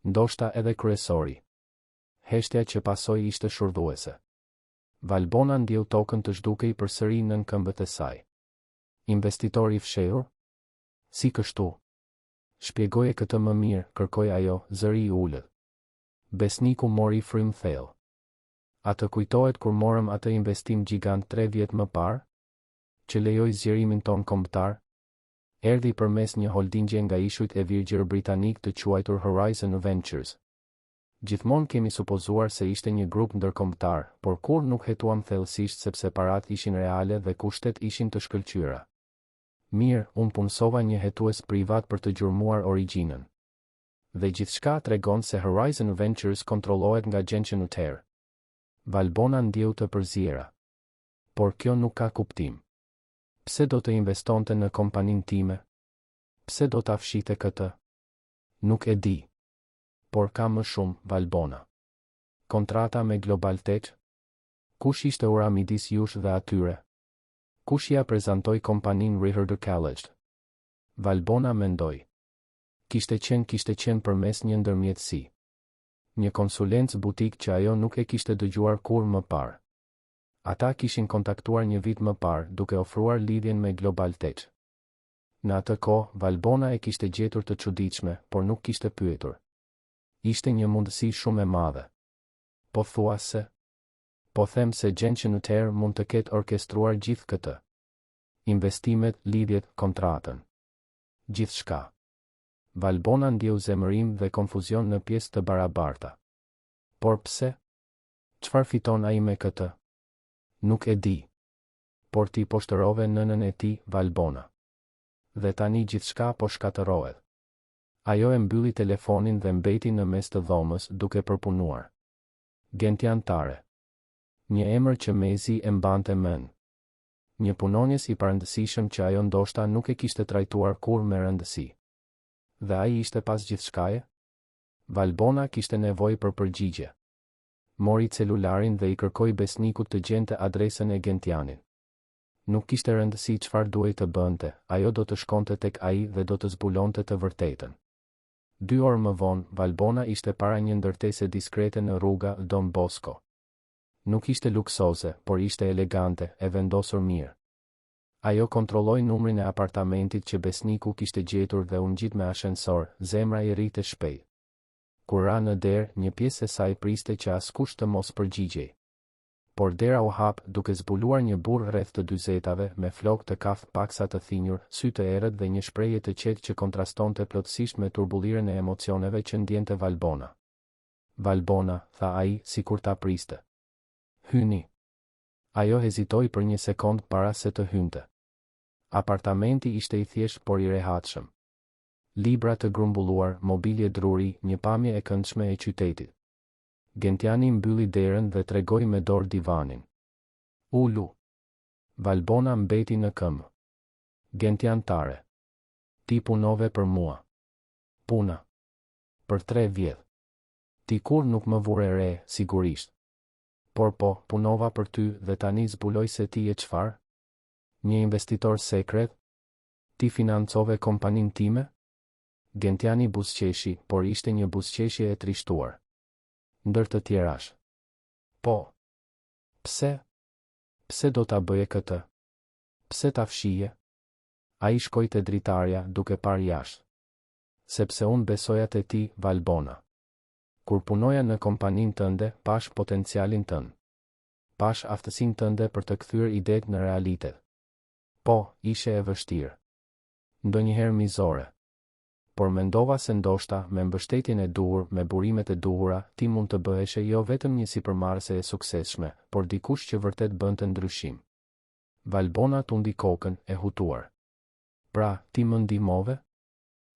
Ndoshta edhe kryesori. Heshtja që pasoi ishte shurdhuese. Valbona ndjeu tokën të zhdukej përsëri nën këmbët e saj. Investitor i fshehur? Si kështu? Shpjegoje këtë më mirë, kërkoi ajo, zëri i ulët. Besniku mori frymë thellë. A të kujtohet kur morëm atë investim gjigant tre vjet më parë? Që lejoi zgjerimin tonë kombëtar? Erdhi përmes një holdingje nga Ishujt e Virgjër Britanikë të quajtur Horizon Ventures. Gjithmonë kemi supozuar se ishte një grup ndërkombëtar, por kurrë nuk hetuam thellësisht sepse paratë ishin reale dhe kushtet ishin të shkëlqyera. Mirë, unë punësova një hetues privat për të gjurmuar origjinën. Dhe gjithçka tregon se Horizon Ventures kontrollohet nga Gentian Tare. Valbona ndjeu të përziera. Por kjo nuk ka kuptim. Pse do të investonte në kompaninë time? Pse do ta fshihte këtë? Nuk e di. Por ka më shumë, Valbona. Kontrata me Global Tech? Kush ishte ura midis jush dhe atyre? Kush ia prezantoi kompaninë Richard College? Valbona mendoi. Kishte qenë kishte qenë përmes një ndërmjetësi. Një konsulencë butik që ajo nuk e kishte dëgjuar kurrë më parë. Ata kishin kontaktuar një vit më parë, duke ofruar lidhjen me Global Tech. Në atë kohë, Valbona e kishte gjetur të çuditshme, por nuk kishte pyetur. Ishte një mundësi shumë e madhe. Po thua se? Po them se Gentian Tare mund të ketë orkestruar gjithë këtë. Investimet, lidhjet, kontratën. Gjithçka. Valbona ndjeu zemërim dhe konfuzion në pjesë të barabarta. Por pse? Çfarë fiton ai me këtë? Nuk e di. Por ti poshtërove nënën e tij, Valbona. Dhe tani gjithçka po shkatërrohet. Ajo e mbylli telefonin dhe mbeti në mes të dhomës, duke përpunuar. Gentian Tare. Një emër që mezi e mbante mend. Një punonjës i parëndësishëm që ajo ndoshta nuk e kishte trajtuar kurrë me rëndësi. Dhe ai ishte pas gjithçkaje? Valbona kishte nevojë për përgjigje. Mori celularin dhe i kërkoi Besnikut të gjente adresën e Gentianit. Nuk kishte rëndësi çfarë duhej të bënte, ajo do të shkonte tek ai dhe do të zbulonte të vërtetën. Dy orë më vonë, Valbona ishte para një ndërtese diskrete në rruga Don Bosco. Nuk ishte luksoze, por ishte elegante, e vendosur mirë. Ajo kontrolloi numrin e apartamentit që Besniku kishte gjetur dhe u ngjit me ashensor, zemra i rrihte shpejt. Kur ra në derë, një pjesë e saj priste që askush të mos përgjigjej. Por dera u hap, duke zbuluar një burrë rreth të dyzetave, me flokë të kaftë paksa të thinjur, sy të errët dhe një shprehje të qetë që kontrastonte plotësisht me turbullirën e emocioneve që ndjente Valbona. Valbona, tha ai, sikur ta priste. Hyni. Ajo hezitoi për një sekondë para se të hynte. Apartamenti ishte i thjeshtë por i rehatshëm. Libra të grumbulluar, mobilje druri, një pamje e këndshme e qytetit. Gentiani mbylli derën dhe tregoi me dorë divanin. Ulu. Valbona mbeti në këmbë. Gentian Tare. Ti punove për mua. Puna. Për tre vjet. Ti kurrë nuk më vure re, sigurisht. Por po, punova për ty dhe tani zbuloj se ti je çfarë? Një investitor sekret? Ti financove kompaninë time? Gentiani buzëqeshi, por ishte një buzëqeshje e trishtuar. Ndër të tjerash. Po. Pse? Pse do ta bëje këtë? Pse ta fshihje? Ai shkoi te dritarja, duke parë jashtë. Sepse unë besoja te ti, Valbona. Kur punoja në kompaninë tënde, pashë potencialin tënd. Pashë aftësinë tënde për të kthyer idetë në realitet. Po, ishe e vështirë. Ndonjëherë mizore. Por mendova se ndoshta, me mbështetjen e duhur, me burimet e duhura, ti mund të bëheshe jo vetëm një sipërmarrëse e suksesshme, por dikush që vërtet bënte ndryshim. Valbona tundi kokën, e hutuar. Pra, ti më ndihmove?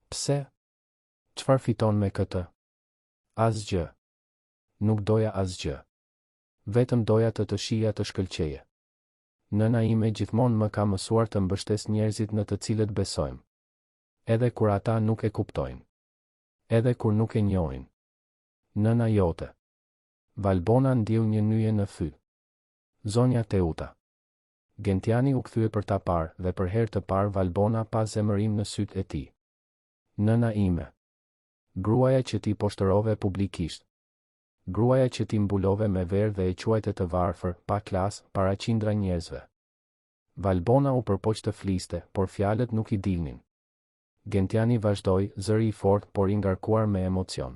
Pse? Çfarë fiton me këtë? Asgjë. Nuk doja asgjë. Vetëm doja të të shihja të shkëlqeje. Nëna ime gjithmonë më ka mësuar të mbështes njerëzit në të cilët besojmë. Edhe kur ata nuk e kuptojnë. Edhe kur nuk e njohin. Nëna jote. Valbona ndjeu një nyje në fyt. Zonja Teuta. Gentiani u kthye për ta parë dhe për herë të parë Valbona pa zemërim në sytë e tij. Nëna ime. Gruaja që ti poshtërove publikisht. Gruaja që ti mbulove me verë dhe e quajte të varfër, pa klas, para qindra njerëzve. Valbona u përpoq të fliste, por fjalët nuk i dilnin. Gentiani vazhdoi, zëri i fortë por i ngarkuar me emocion.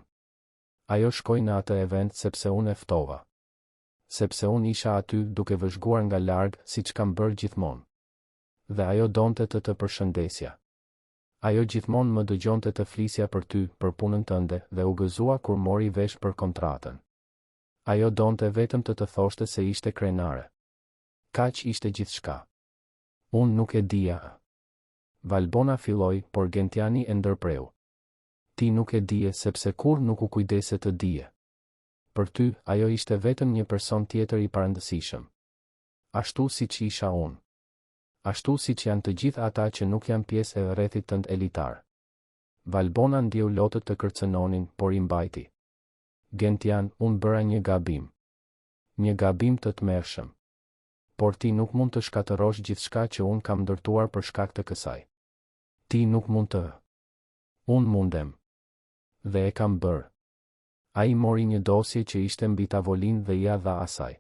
Ajo shkoi në atë event sepse unë e ftova. Sepse unë isha aty, duke vëzhguar nga larg, siç kam bërë gjithmonë. Dhe ajo donte të të përshëndesja. Ajo gjithmonë më dëgjonte të flisja për ty, për punën tënde, dhe u gëzua kur mori vesh për kontratën. Ajo donte vetëm të të thoshte se ishte krenare. Kaq ishte gjithçka. Unë nuk e dija. Valbona filloi, por Gentiani e ndërpreu. Ti nuk e dije sepse kurrë nuk u kujdese të dije. Për ty, ajo ishte vetëm një person tjetër i parëndësishëm. Ashtu siç isha unë. Ashtu siç janë të gjithë ata që nuk janë pjesë e rrethit tënd elitar. Valbona ndjeu lotët të kërcënonin, por i mbajti. Gentian, unë bëra një gabim. Një gabim të tmerrshëm. Por ti nuk mund të shkatërrosh gjithçka që unë kam ndërtuar për shkak të kësaj. Ti nuk mund të. Unë mundem. Dhe e kam bërë. Ai mori një dosje që ishte mbi tavolinë dhe ia dha asaj.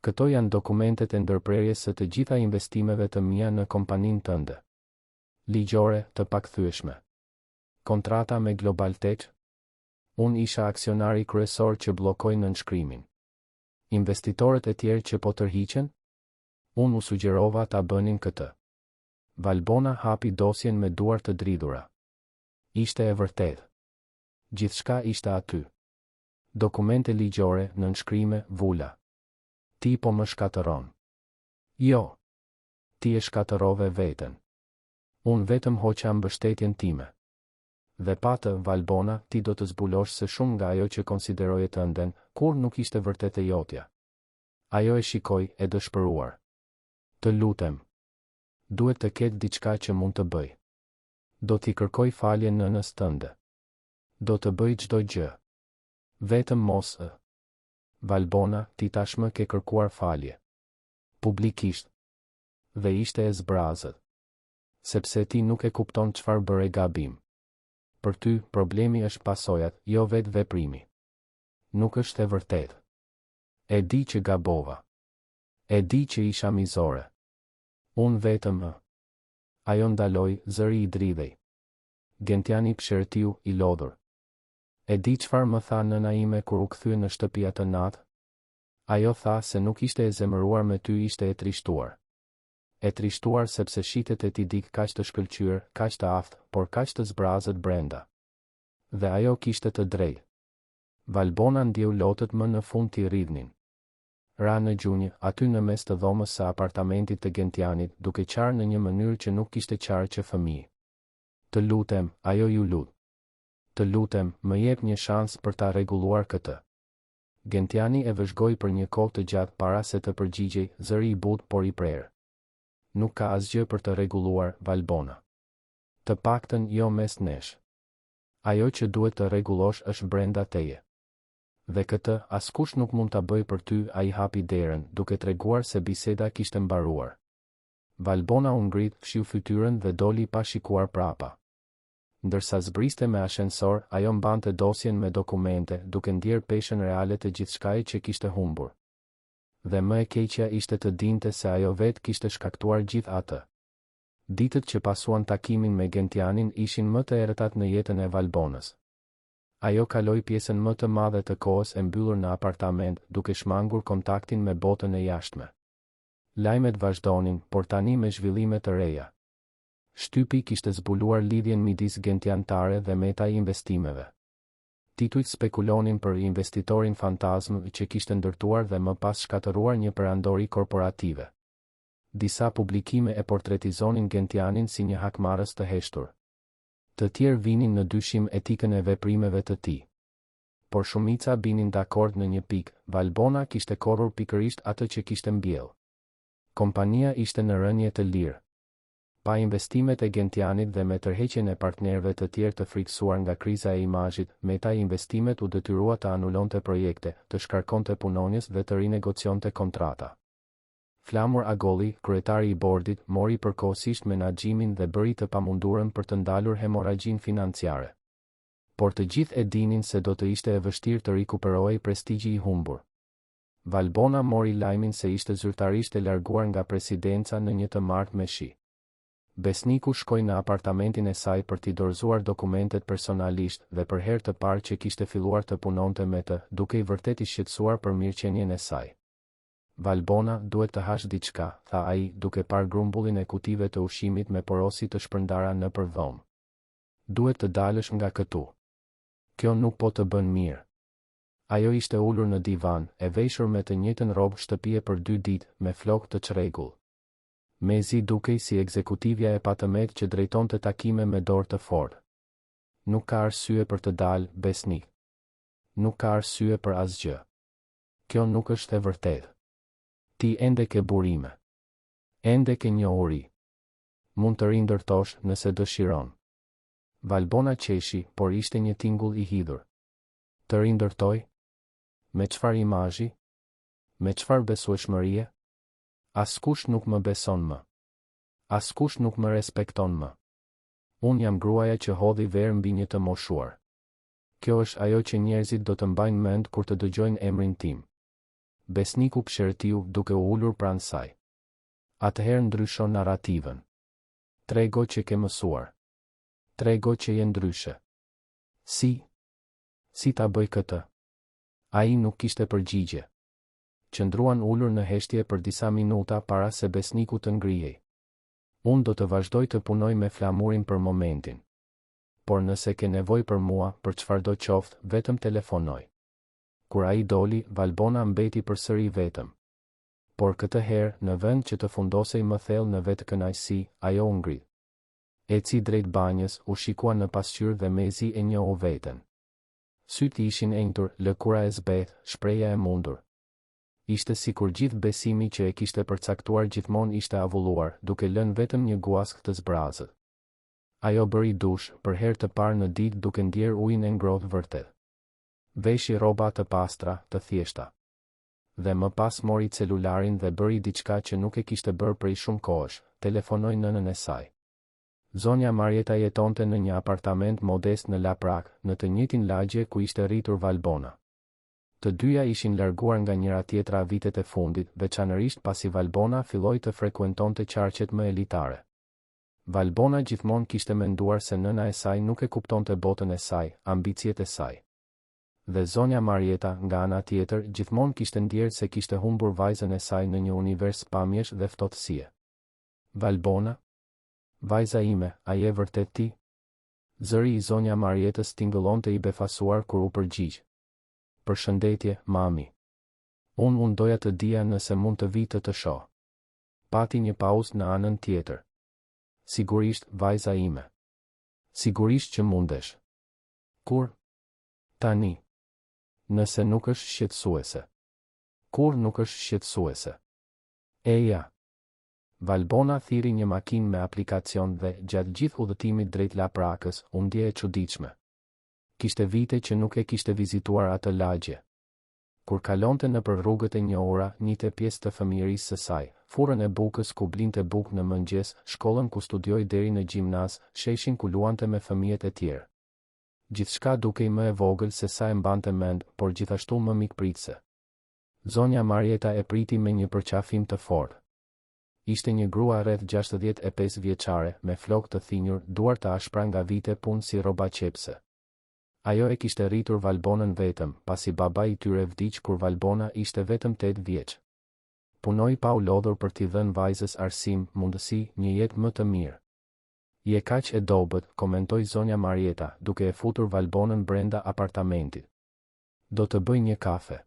Këto janë dokumentet e ndërprerjes së të gjitha investimeve të mia në kompaninë tënde. Ligjore, të pakthyeshme. Kontrata me GlobalTech? Unë isha aksionari kryesor që bllokoi nënshkrimin. Investitorët e tjerë që po tërhiqen? Unë u sugjerova ta bënin këtë. Valbona hapi dosjen me duar të dridhura. Ishte e vërtetë. Gjithçka ishte aty. Dokumente ligjore, nënshkrime, vula. Ti po më shkatërron. Jo. Ti e shkatërrove veten. Unë vetëm hoqa mbështetjen time. Dhe pa të, Valbona, ti do të zbulosh se shumë nga ajo që konsideroje tënden, kurrë nuk ishte vërtet e jotja. Ajo e shikoi, e dëshpëruar. Të lutem. Duhet të ketë diçka që mund të bëj. Do t'i kërkoj falje nënës tënde. Do të bëj çdo gjë. Vetëm mos ë. Valbona, ti tashmë ke kërkuar falje. Publikisht. Dhe ishte e zbrazët. Sepse ti nuk e kupton çfarë bëre gabim. Për ty, problemi është pasojat, jo vetë veprimi. Nuk është e vërtetë. E di që gabova. E di që isha mizore. Unë vetëm ë. Ajo ndaloi, zëri i dridhej. Gentiani psherëtiu, i lodhur. E di çfarë më tha nëna ime kur u kthye në shtëpi atë natë? Ajo tha se nuk ishte e zemëruar me ty ishte e trishtuar. E trishtuar sepse shihte te ti dikë kaq të shkëlqyer, kaq të aftë, por kaq të zbrazët brenda. Dhe ajo kishte të drejtë. Valbona ndjeu lotët më në fund t'i rridhnin. Ra në gjunjë, aty në mes të dhomës së apartamentit të Gentianit, duke qarë në një mënyrë që nuk kishte qarë që fëmijë. Të lutem, ajo iu lut. Të lutem, më jep një shans për ta rregulluar këtë. Gentiani e vëzhgoi për një kohë të gjatë para se të përgjigjej, zëri i butë por i prerë. Nuk ka asgjë për të rregulluar, Valbona. Të paktën jo mes nesh. Ajo që duhet të rregullosh është brenda teje. Dhe këtë, askush nuk mund ta bëjë për ty, ai hapi derën, duke treguar se biseda kishte mbaruar. Valbona u ngrit, fshiu fytyrën dhe doli pa shikuar prapa. Ndërsa zbriste me ashensor, ajo mbante dosjen me dokumente, duke ndjerë peshën reale të gjithçkaje që kishte humbur. Dhe më e keqja ishte të dinte se ajo vetë kishte shkaktuar gjithë atë. Ditët që pasuan takimin me Gentianin ishin më të errëtat në jetën e Valbonës. Ajo kaloi pjesën më të madhe të kohës e mbyllur në apartament, duke shmangur kontaktin me botën e jashtme. Lajmet vazhdonin, por tani me zhvillime të reja. Shtypi kishte zbuluar lidhjen midis Gentian Tare dhe Metaj Investimeve. Titujt spekulonin për investitorin fantazmë që kishte ndërtuar dhe më pas shkatërruar një perandori korporative. Disa publikime e portretizonin Gentianin si një hakmarrës të heshtur. Të tjerë vinin në dyshim etikën e veprimeve të tij. Por shumica binin dakord në një pikë, Valbona kishte korrur pikërisht atë që kishte mbjellë. Kompania ishte në rënie të lirë. Pa investimet e Gentianit dhe me tërheqjen e partnerëve të tjerë të frikësuar nga kriza e imazhit, Metaj Investimet u detyrua të anulonte projekte, të shkarkonte punonjës dhe të rinegocionte kontrata. Flamur Agolli, kryetari i bordit, mori përkohësisht menaxhimin dhe bëri të pamundurën për të ndalur hemorragjinë financiare. Por të gjithë e dinin se do të ishte e vështirë të rikuperohej prestigji i humbur. Valbona mori lajmin se ishte zyrtarisht e larguar nga presidenca në një të martë me shi. Besniku shkoi në apartamentin e saj për t'i dorëzuar dokumentet personalisht dhe për herë të parë që kishte filluar të punonte me të, dukej vërtet i shqetësuar për mirëqenien e saj. Valbona, duhet të hash diçka, tha ai, duke parë grumbullin e kutive të ushqimit me porosi të shpërndara nëpër dhomë. Duhet të dalësh nga këtu. Kjo nuk po të bën mirë. Ajo ishte ulur në divan, e veshur me të njëjtën rrobë shtëpie për dy ditë, me flokë të çrregullt. Mezi dukej si ekzekutivja e patëmetë që drejtonte takime me dorë të fortë. Nuk ka arsye për të dalë, Besnik. Nuk ka arsye për asgjë. Kjo nuk është e vërtetë. Ti ende ke burime. Ende ke njohuri. Mund të rindërtosh, nëse dëshiron. Valbona qeshi, por ishte një tingull i hidhur. Të rindërtoj? Me çfarë imazhi? Me çfarë besueshmërie? Askush nuk më beson më. Askush nuk më respekton më. Unë jam gruaja që hodhi verë mbi një të moshuar. Kjo është ajo që njerëzit do të mbajnë mend kur të dëgjojnë emrin tim. Besniku psherëtiu duke u ulur pranë saj. Atëherë ndrysho narrativën. Trego që ke mësuar. Trego që je ndryshe. Si? Si ta bëj këtë? Ai nuk kishte përgjigje. Qëndruan ulur në heshtje për disa minuta para se Besniku të ngrihej. Unë do të vazhdoj të punoj me Flamurin për momentin. Por nëse ke nevojë për mua, për çfarëdo qoftë, vetëm telefonoj. Kur ai doli, Valbona mbeti përsëri vetëm. Por këtë herë, në vend që të fundosej më thellë në vetëkënaqësi, ajo u ngrit. Eci drejt banjës, u shikua në pasqyrë dhe mezi e njohu veten. Sytë ishin enjtur, lëkura e zbehtë, shprehja e mundur. Ishte sikur gjithë besimi që e kishte përcaktuar gjithmonë ishte avulluar, duke lënë vetëm një guaskë të zbrazët. Ajo bëri dush, për herë të parë në ditë duke ndjerë ujin e ngrohtë vërtet. Veshi rroba të pastra, të thjeshta. Dhe më pas mori celularin dhe bëri diçka që nuk e kishte bërë prej shumë kohësh, telefonoi nënën e saj. Zonja Marjeta jetonte në një apartament modest në Laprakë, në të njëjtin lagje ku ishte rritur Valbona. Të dyja ishin larguar nga njëra-tjetra vitet e fundit, veçanërisht pasi Valbona filloi të frekuentonte qarqet më elitare. Valbona gjithmonë kishte menduar se nëna e saj nuk e kuptonte botën e saj, ambiciet e saj. Dhe zonja Marjeta, nga ana tjetër, gjithmonë kishte ndjerë se kishte humbur vajzën e saj në një univers pamjesh dhe ftohtësie. Valbona? Vajza ime, a je vërtet ti? Zëri i zonja Marjetës tingëllonte i befasuar kur u përgjigj. Përshëndetje, mami. Unë unë doja të dija nëse mund të vij të të shoh. Pati një pauzë në anën tjetër. Sigurisht, vajza ime. Sigurisht që mundesh. Kur? Tani. Nëse nuk është shqetësuese. Kurrë nuk është shqetësuese. Eja. Valbona thirri një makinë me aplikacion dhe, gjatë gjithë udhëtimit drejt Laprakës, u ndje e çuditshme. Kishte vite që nuk e kishte vizituar atë lagje. Kur kalonte nëpër rrugët e njohura, njihte pjesë të fëmijërisë së saj, furrën e bukës ku blinte bukë në mëngjes, shkollën ku studioi deri në gjimnaz, sheshin ku luante me fëmijët e tjerë. Gjithçka dukej më e vogël se sa e mbante mend, por gjithashtu më mikpritëse. Zonja Marjeta e priti me një përqafim të fortë. Ishte një grua rreth 65 vjeçare, me flokë të thinjur, duar të ashpra nga vite punë si rrobaqepëse. Ajo e kishte rritur Valbonën vetëm, pasi babai i tyre vdiq kur Valbona ishte vetëm tetë vjeç. Punoi pa u lodhur për t'i dhënë vajzës arsim, mundësi, një jetë më të mirë. Je kaq e dobët, komentoi zonja Marieta, duke e futur Valbonën brenda apartamentit. Do të bëj një kafe.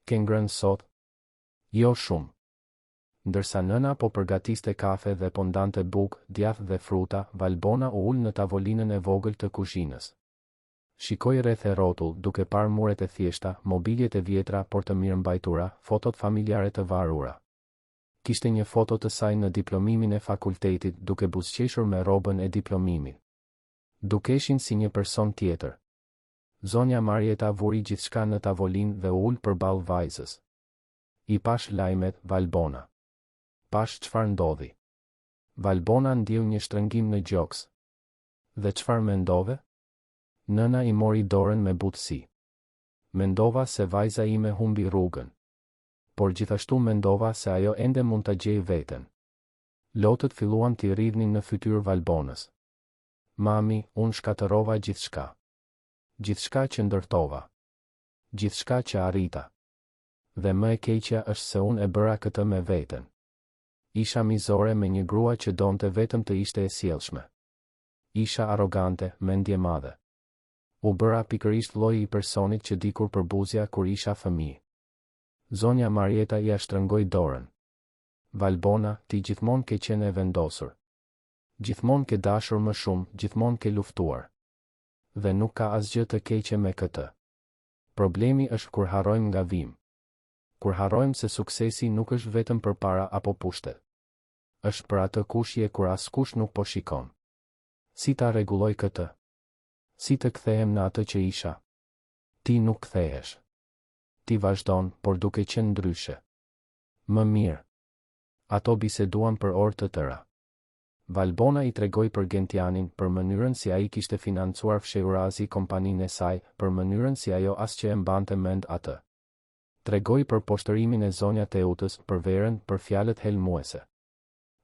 Ke ngrënë sot? Jo shumë. Ndërsa nëna po përgatiste kafe dhe po ndante bukë, djathë dhe fruta, Valbona u ul në tavolinën e vogël të kuzhinës. Shikoi rreth e rrotull, duke parë muret e thjeshta, mobiljet e vjetra por të mirëmbajtura, fotot familjare të varura. Kishte një foto të saj në diplomimin e fakultetit, duke buzëqeshur me rrobën e diplomimit. Dukeshin si një person tjetër. Zonja Marieta vuri gjithçka në tavolinë dhe u ul përballë vajzës. I pashë lajmet, Valbona. Pashë çfarë ndodhi. Valbona ndjeu një shtrëngim në gjoks. Dhe çfarë mendove? Nëna i mori dorën me butësi. Mendova se vajza ime humbi rrugën. Por gjithashtu mendova se ajo ende mund ta gjejë veten. Lotët filluan t'i rridhnin në fytyrë Valbonës. Mami, unë shkatërrova gjithçka. Gjithçka që ndërtova. Gjithçka që arrita. Dhe më e keqja është se unë e bëra këtë me veten. Isha mizore me një grua që donte vetëm të ishte e sjellshme. Isha arrogante, mendjemadhe. U bëra pikërisht lloji i personit që dikur përbuzja kur isha fëmijë. Zonja Marieta ia shtrëngoi dorën. Valbona, ti gjithmonë ke qenë e vendosur. Gjithmonë ke dashur më shumë, gjithmonë ke luftuar. Dhe nuk ka asgjë të keqe me këtë. Problemi është kur harrojmë nga vijmë. Kur harrojmë se suksesi nuk është vetëm për para apo pushtet. Është për atë kush je kur askush nuk po shikon. Si ta rregulloj këtë? Si të kthehem në atë që isha? Ti nuk kthehesh. Ti vazhdon, por duke qenë ndryshe. Më mirë. Ato biseduan për orë të tëra. Valbona i tregoi për Gentianin, për mënyrën si ai kishte financuar fshehurazi kompaninë e saj, për mënyrën si ajo as që e mbante mend atë. Tregoi për poshtërimin e zonja Teutës, për verën, për fjalët helmuese.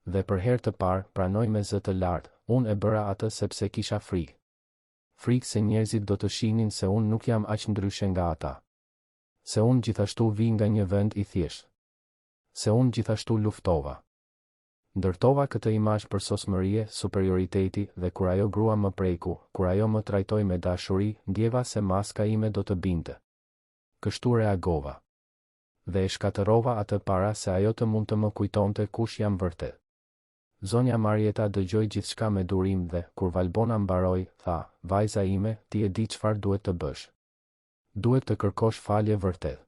Dhe për herë të parë, pranoi me zë të lartë, Unë e bëra atë sepse kisha frikë. Frikë se njerëzit do të shihnin se unë nuk jam aq ndryshe nga ata. Se unë gjithashtu vij nga një vend i thjeshtë. Se unë gjithashtu luftova. Ndërtova këtë imazh përsosmërie, superioriteti, dhe kur ajo grua më preku, kur ajo më trajtoi me dashuri, ndjeva se maska ime do të binte. Kështu reagova. Dhe e shkatërrova atë para se ajo të mund të më kujtonte kush jam vërtet. Zonja Marieta dëgjoi gjithçka me durim dhe, kur Valbona mbaroi, tha, Vajza ime, ti e di çfarë duhet të bësh. Duhet të kërkosh falje vërtet.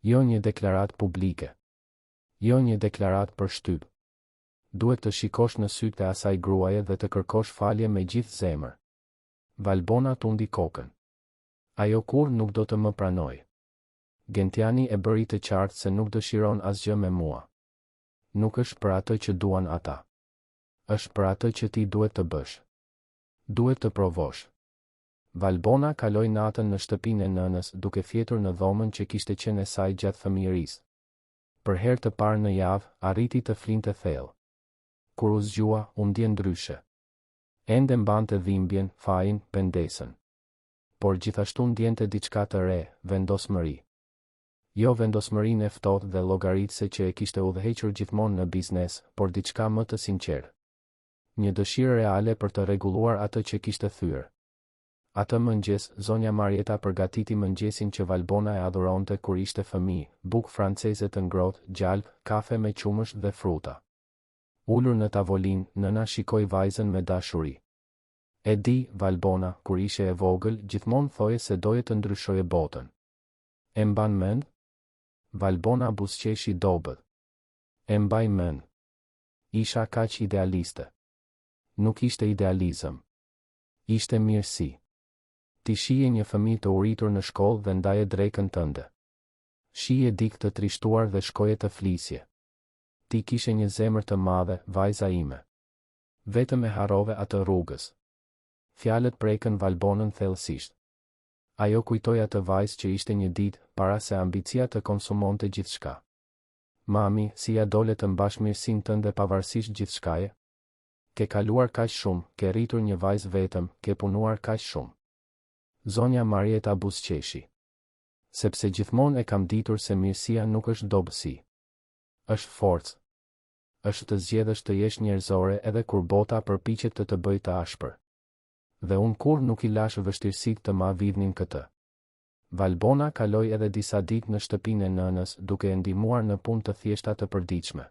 Jo një deklaratë publike. Jo një deklaratë për shtyp. Duhet të shikosh në sytë e asaj gruaje dhe të kërkosh falje me gjithë zemër. Valbona tundi kokën. Ajo kurrë nuk do të më pranojë. Gentiani e bëri të qartë se nuk dëshiron asgjë me mua. Nuk është për atë që duan ata. Është për atë që ti duhet të bësh. Duhet të provosh. Valbona kaloi natën në shtëpinë e nënës duke fjetur në dhomën që kishte qenë e saj gjatë fëmijërisë. Për herë të parë në javë, arriti të flinte thellë. Kur u zgjua, u ndje ndryshe. Ende mbante dhimbjen, fajin, pendesën. Por gjithashtu ndjente diçka të re, vendosmëri. Jo vendosmërinë e ftohtë dhe llogaritëse që e kishte udhëhequr gjithmonë në biznes, por diçka më të sinqertë. Një dëshirë reale për të rregulluar atë që kishte thyer. Atë mëngjes, zonja Marieta përgatiti mëngjesin që Valbona e adhuronte kur ishte fëmijë, bukë franceze të ngrohtë, gjalpë, kafe me qumësht dhe fruta. Ulur në tavolinë, nëna shikoi vajzën me dashuri. E di, Valbona, kur ishe e vogël, gjithmonë thoje se doje të ndryshoje botën. E mban mend? Valbona buzëqeshi dobët. E mbaj mend. Isha kaq idealiste. Nuk ishte idealizëm. Ishte mirësi. Ti shihje një fëmijë të uritur në shkollë dhe ndaje drekën tënde. Shihje dikë të trishtuar dhe shkoje të flisje. Ti kishe një zemër të madhe, vajza ime. Vetëm e harrove atë rrugës. Fjalët prekën Valbonën thellësisht. Ajo kujtoi atë vajzë që ishte një ditë, para se ambicia të konsumonte gjithçka. Mami, si ia dole të mbash mirësinë tënde pavarësisht gjithçkaje? Ke kaluar kaq shumë, ke rritur një vajzë vetëm, ke punuar kaq shumë. Zonja Marieta buzëqeshi. Sepse gjithmonë e kam ditur se mirësia nuk është dobësi. Është forcë. Është të zgjedhësh të jesh njerëzore edhe kur bota përpiqet të të bëjë të ashpër. Dhe unë kurrë nuk i lashë vështirësitë të ma vidhnin këtë. Valbona kaloi edhe disa ditë në shtëpinë e nënës, duke e ndihmuar në punë të thjeshta të përditshme.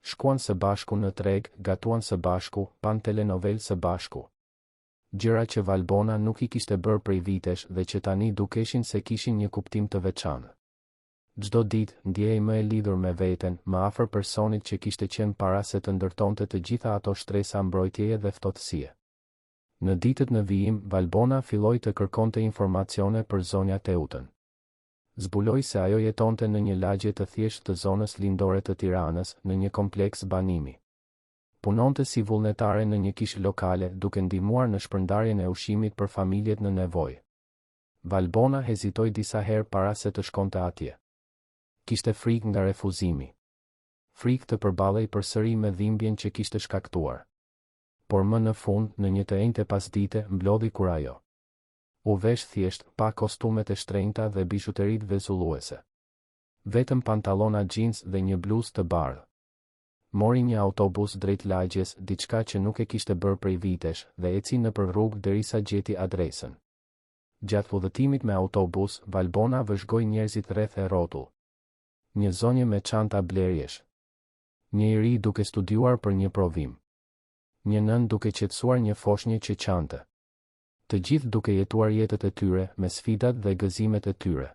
Shkuan së bashku në treg, gatuan së bashku, panë telenovelë së bashku. Gjëra që Valbona nuk i kishte bërë prej vitesh dhe që tani dukeshin se kishin një kuptim të veçantë. Çdo ditë, ndjehej më e lidhur me veten, më afër personit që kishte qenë para se të ndërtonte të gjitha ato shtresa mbrojtjeje dhe ftohtësie. Në ditët në vijim, Valbona filloi të kërkonte informacione për zonja Teutën. Zbuloi se ajo jetonte në një lagje të thjeshtë të zonës lindore të Tiranës, në një kompleks banimi. Punonte si vullnetare në një kishë lokale, duke ndihmuar në shpërndarjen e ushqimit për familjet në nevojë. Valbona hezitoi disa herë para se të shkonte atje. Kishte frikë nga refuzimi. Frikë të përballej përsëri me dhimbjen që kishte shkaktuar. Por më në fund, në një të enjte pasdite, mblodhi kurajo. U vesh thjesht, pa kostumet e shtrenjta dhe bizhuteritë vezulluese. Vetëm pantallona xhins dhe një bluzë të bardhë. Mori një autobus drejt lagjes, diçka që nuk e kishte bërë prej vitesh, dhe eci nëpër rrugë derisa gjeti adresën. Gjatë udhëtimit me autobus, Valbona vëzhgoi njerëzit rreth e rrotull. Një zonjë me çanta blerjesh. Një i ri duke studiuar për një provim. Një nënë duke qetësuar një foshnjë që qante. Të gjithë duke jetuar jetët e tyre, me sfidat dhe gëzimet e tyre.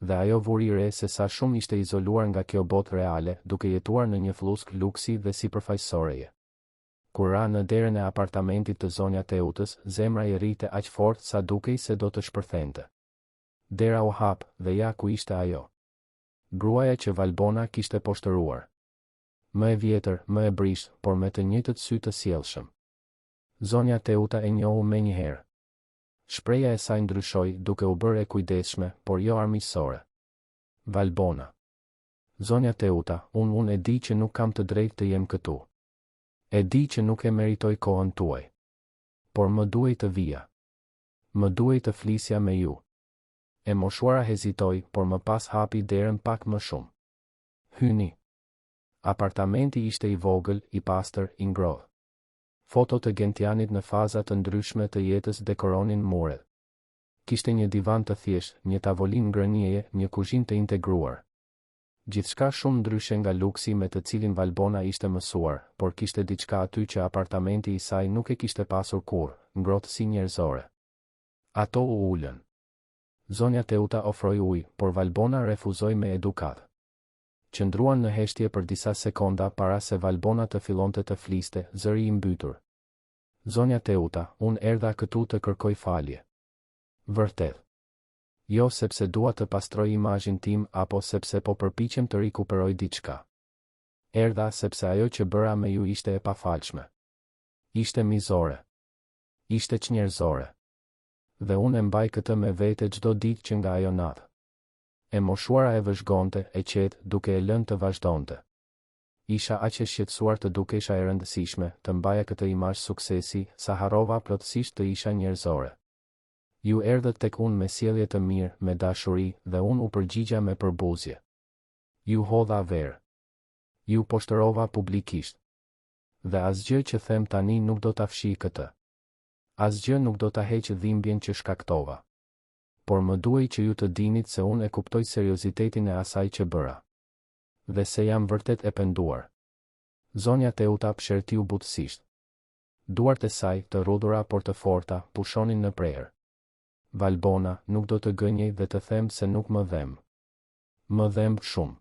Dhe ajo vuri re se sa shumë ishte izoluar nga kjo botë reale, duke jetuar në një flluskë luksi dhe sipërfaqësoreje. Kur ra në derën e apartamentit të zonja Teutës, zemra i rrihte aq fort sa dukej se do të shpërthente. Dera u hap, dhe ja ku ishte ajo. Gruaja që Valbona kishte poshtëruar. Më e vjetër, më e brishtë, por me të njëjtët sy të sjellshëm. Zonja Teuta e njohu menjëherë. Shprehja e saj ndryshoi, duke u bërë e kujdesshme, por jo armiqësore. Valbona. Zonja Teuta, unë unë e di që nuk kam të drejtë të jem këtu. E di që nuk e meritoj kohën tuaj. Por më duhej të vija. Më duhej të flisja me ju. E moshuara hezitoi, por më pas hapi derën pak më shumë. Hyni. Apartamenti ishte i vogël, i pastër, i ngrohtë. Foto të Gentianit në faza të ndryshme të jetës dekoronin muret. Kishte një divan të thjeshtë, një tavolinë ngrënieje, një kuzhinë të integruar. Gjithçka shumë ndryshe nga luksi me të cilin Valbona ishte mësuar, por kishte diçka aty që apartamenti i saj nuk e kishte pasur kurrë, ngrohtësi njerëzore. Ato u ulën. Zonja Teuta ofroi ujë, por Valbona refuzoi me edukatë. Qëndruan në heshtje për disa sekonda para se Valbona të fillonte të fliste, zëri i mbytur. Zonja Teuta, unë erdha këtu të kërkoj falje. Vërtet. Jo sepse dua të pastroj imazhin tim apo sepse po përpiqem të rikuperoj diçka. Erdha sepse ajo që bëra me ju ishte e pafalshme. Ishte mizore. Ishte çnjerëzore. Dhe unë e mbaj këtë me vete çdo ditë që nga ajo natë. E moshuara e vëzhgonte, e qetë, duke e lënë të vazhdonte. Isha aq e shqetësuar të dukesha e rëndësishme, të mbaja këtë imazh suksesi, sa harrova plotësisht të isha njerëzore. Ju erdhët tek unë me sjellje të mirë, me dashuri, dhe unë u përgjigja me përbuzje. Ju hodha verë. Ju poshtërova publikisht. Dhe asgjë që them tani nuk do ta fshijë këtë. Asgjë nuk do ta heqë dhimbjen që shkaktova. Por më duhej që ju të dinit se unë e kuptoj seriozitetin e asaj që bëra. Dhe se jam vërtet e penduar. Zonja Teuta psherëtiu butësisht. Duart e saj, të rrudhura por të forta, pushonin në prehër. Valbona, nuk do të gënjej dhe të them se nuk më dhemb. Më dhemb shumë.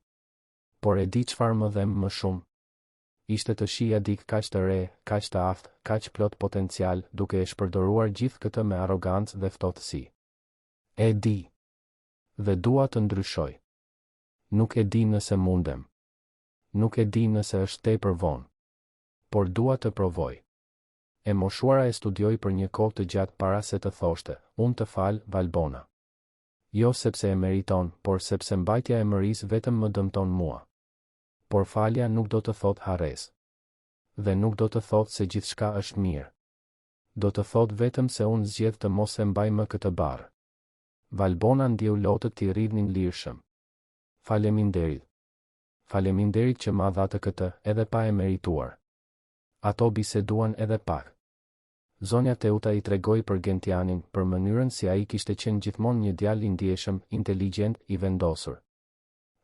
Por e di çfarë më dhemb më shumë? Ishte të shihja dikë kaq të re, kaq të aftë, kaq plot potencial, duke e shpërdoruar gjithë këtë me arrogancë dhe ftohtësi. E di. Dhe dua të ndryshoj. Nuk e di nëse mundem. Nuk e di nëse është tepër vonë. Por dua të provoj. E moshuara e studioi për një kohë të gjatë para se të thoshte, Unë të fal, Valbona. Jo sepse e meriton, por sepse mbajtja e mërisë vetëm më dëmton mua. Por falja nuk do të thotë harresë. Dhe nuk do të thotë se gjithçka është mirë. Do të thotë vetëm se unë zgjedh të mos e mbaj më këtë barrë. Valbona ndjeu lotët t'i rridhnin lirshëm. Faleminderit. Faleminderit që ma dhatë këtë, edhe pa e merituar. Ato biseduan edhe pak. Zonja Teuta i tregoi për Gentianin, për mënyrën si ai kishte qenë gjithmonë një djalë i ndjeshëm, inteligjent, i vendosur.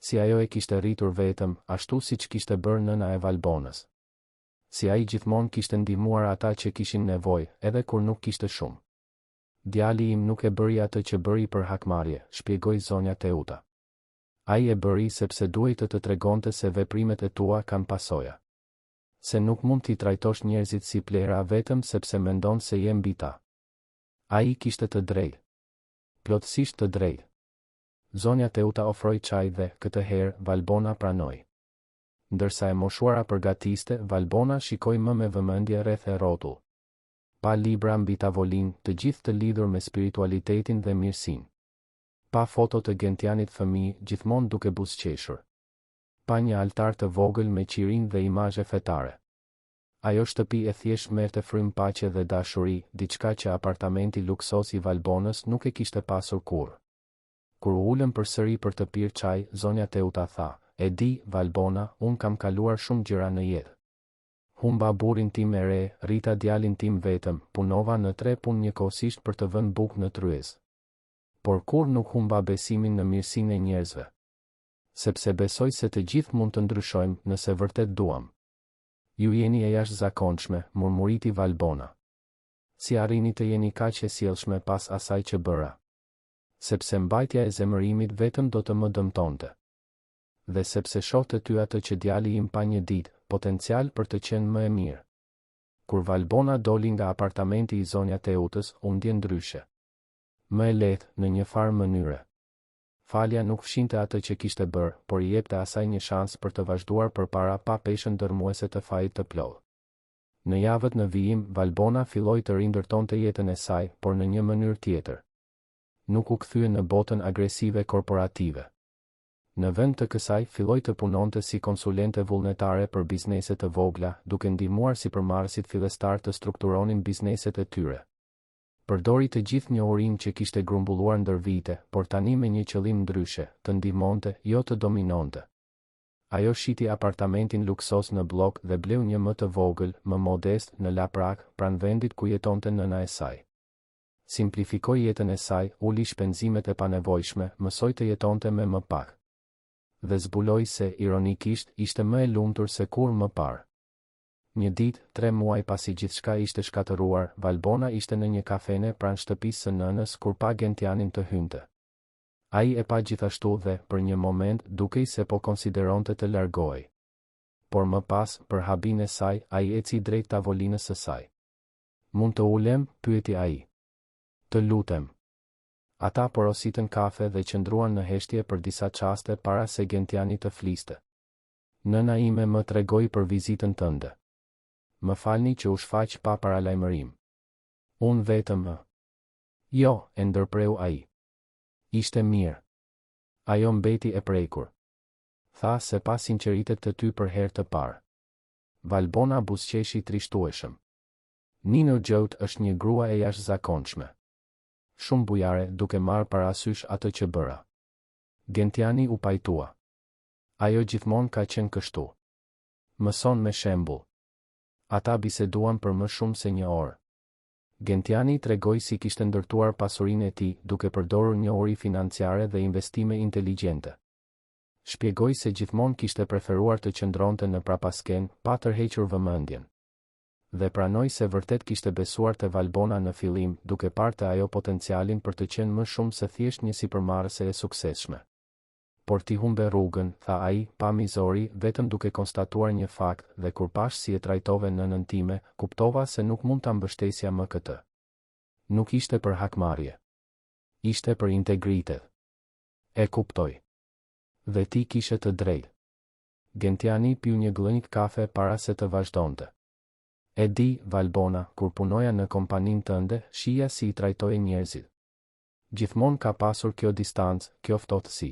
Si ajo e kishte rritur vetëm, ashtu siç kishte bërë nëna e Valbonës. Si ai gjithmonë kishte ndihmuar ata që kishin nevojë, edhe kur nuk kishte shumë. Djali im nuk e bëri atë që bëri për hakmarrje, shpjegoi zonja Teuta. Ai e bëri sepse duhej të të tregonte se veprimet e tua kanë pasoja. Se nuk mund t'i trajtosh njerëzit si plehra vetëm sepse mendon se je mbi ta. Ai kishte të drejtë. Plotësisht të drejtë. Zonja Teuta ofroi çaj dhe, këtë herë, Valbona pranoi. Ndërsa e moshuara përgatiste, Valbona shikoi më me vëmendje rreth e rrotull. Pa libra mbi tavolinë, të gjithë të lidhur me spiritualitetin dhe mirësinë. Pa foto të Gentianit fëmijë, gjithmonë duke buzëqeshur. Pa një altar të vogël me qirinj dhe imazhe fetare. Ajo shtëpi e thjeshtë merrte frymë paqe dhe dashuri, diçka që apartamenti luksoz i Valbonës nuk e kishte pasur kurrë. Kur u ulën përsëri për të pirë çaj, zonja Teuta tha, E di, Valbona, unë kam kaluar shumë gjëra në jetë. Humba burrin tim e re, rrita djalin tim vetëm, punova në tre punë njëkohësisht për të vënë bukë në tryezë. Por kurrë nuk humba besimin në mirësinë e njerëzve. Sepse besoj se të gjithë mund të ndryshojmë, nëse vërtet duam. Ju jeni e jashtëzakonshme, murmuriti Valbona. Si arrini të jeni kaq e sjellshme pas asaj që bëra? Sepse mbajtja e zemërimit vetëm do të më dëmtonte. Dhe sepse shoh te ty atë që djali im pa një ditë, potencial për të qenë më e mirë. Kur Valbona doli nga apartamenti i zonja Teutës, u ndje ndryshe. Më e lehtë, në një farë mënyre. Falja nuk fshinte atë që kishte bërë, por i jepte asaj një shans për të vazhduar përpara pa peshën dërrmuese të fajit të plotë. Në javët në vijim, Valbona filloi të rindërtonte jetën e saj, por në një mënyrë tjetër. Nuk u kthye në botën agresive korporative. Në vend të kësaj, filloi të punonte si konsulente vullnetare për biznese të vogla, duke ndihmuar sipërmarrësit fillestarë të strukturonin bizneset e tyre. Përdori të gjithë njohurinë që kishte grumbulluar ndër vite, por tani me një qëllim ndryshe, të ndihmonte, jo të dominonte. Ajo shiti apartamentin luksoz në Bllok dhe bleu një më të vogël, më modest, në Laprakë, pranë vendit ku jetonte nëna e saj. Simplifikoi jetën e saj, uli shpenzimet e panevojshme, mësoi të jetonte me më pak. Dhe zbuloi se, ironikisht, ishte më e lumtur se kurrë më parë. Një ditë, tre muaj pasi gjithçka ishte shkatërruar, Valbona ishte në një kafene pranë shtëpisë së nënës kur pa Gentianin të hynte. Ai e pa gjithashtu dhe, për një moment, dukej se po konsideronte të largohej. Por më pas, për habinë e saj, ai eci drejt tavolinës së saj. Mund të ulem? pyeti ai. Të lutem. Ata porositën kafe dhe qëndruan në heshtje për disa çaste para se Gentiani të fliste. Nëna ime më tregoi për vizitën tënde. Më falni që u shfaq pa paralajmërim. Unë vetëm ë. Jo, e ndërpreu ai. Ishte mirë. Ajo mbeti e prekur. Tha se pa sinqeritet te ty për herë të parë. Valbona buzëqeshi trishtueshëm. Nino Gjout është një grua e jashtëzakonshme. Shumë bujare, duke marrë parasysh atë që bëra. Gentiani u pajtua. Ajo gjithmonë ka qenë kështu. Mëson me shembull. Ata biseduan për më shumë se një orë. Gentiani tregoi si kishte ndërtuar pasurinë e tij, duke përdorur njohuri financiare dhe investime inteligjente. Shpjegoi se gjithmonë kishte preferuar të qëndronte në prapaskenë, pa tërhequr vëmendjen. Dhe pranoi se vërtet kishte besuar te Valbona në fillim, duke parë te ajo potencialin për të qenë më shumë se thjesht një sipërmarrëse e suksesshme. Por ti humbe rrugën, tha ai, pa mizori, vetëm duke konstatuar një fakt, dhe kur pashë si e trajtove nënën time, kuptova se nuk mund ta mbështesja më këtë. Nuk ishte për hakmarrje. Ishte për integritet. E kuptoj. Dhe ti kishe të drejtë. Gentiani piu një gllënjkë kafe para se të vazhdonte. E di, Valbona, kur punoja në kompaninë tënde, shihja si i trajtoje njerëzit. Gjithmonë ka pasur kjo distancë, kjo ftohtësi.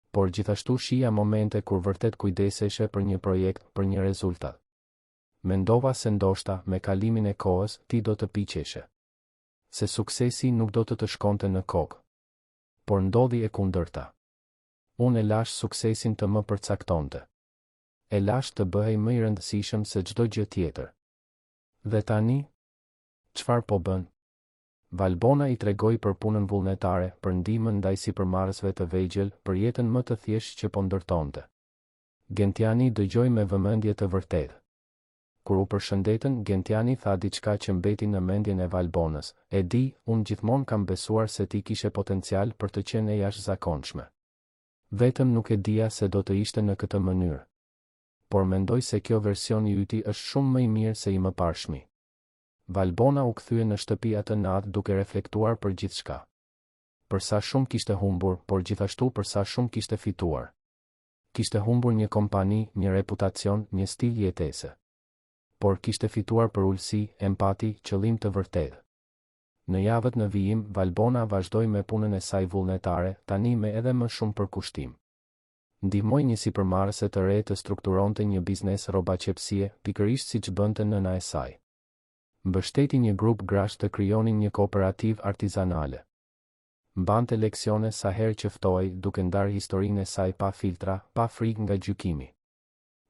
Por gjithashtu shihja momente kur vërtet kujdeseshe për një projekt, për një rezultat. Mendova se ndoshta, me kalimin e kohës, ti do të piqeshe. Se suksesi nuk do të të shkonte në kokë. Por ndodhi e kundërta. Unë e lashë suksesin të më përcaktonte. E lashë të bëhej më i rëndësishëm se çdo gjë tjetër. Dhe tani? Çfarë po bën? Valbona i tregoi për punën vullnetare, për ndihmën ndaj sipërmarrësve të vegjël, për jetën më të thjeshtë që po ndërtonte. Gentiani dëgjoi me vëmendje të vërtetë. Kur u përshëndetën, Gentiani tha diçka që mbeti në mendjen e Valbonës, E di, unë gjithmonë kam besuar se ti kishe potencial për të qenë e jashtëzakonshme. Vetëm nuk e dija se do të ishte në këtë mënyrë. Por mendoj se kjo version i yti është shumë më i mirë se i mëparshmi. Valbona u kthye në shtëpi atë natë duke reflektuar për gjithçka. Për sa shumë kishte humbur, por gjithashtu për sa shumë kishte fituar. Kishte humbur një kompani, një reputacion, një stil jetese. Por kishte fituar përulësi, empati, qëllim të vërtetë. Në javët në vijim, Valbona vazhdoi me punën e saj vullnetare, tani me edhe më shumë përkushtim. Ndihmoi një sipërmarrëse të re të strukturonte një biznes rrobaqepësie, pikërisht siç bënte nëna e saj. Mbështeti një grup grash të krijonin një kooperativë artizanale. Mbante leksione sa herë që ftohej, duke ndarë historinë e saj pa filtra, pa frikë nga gjykimi.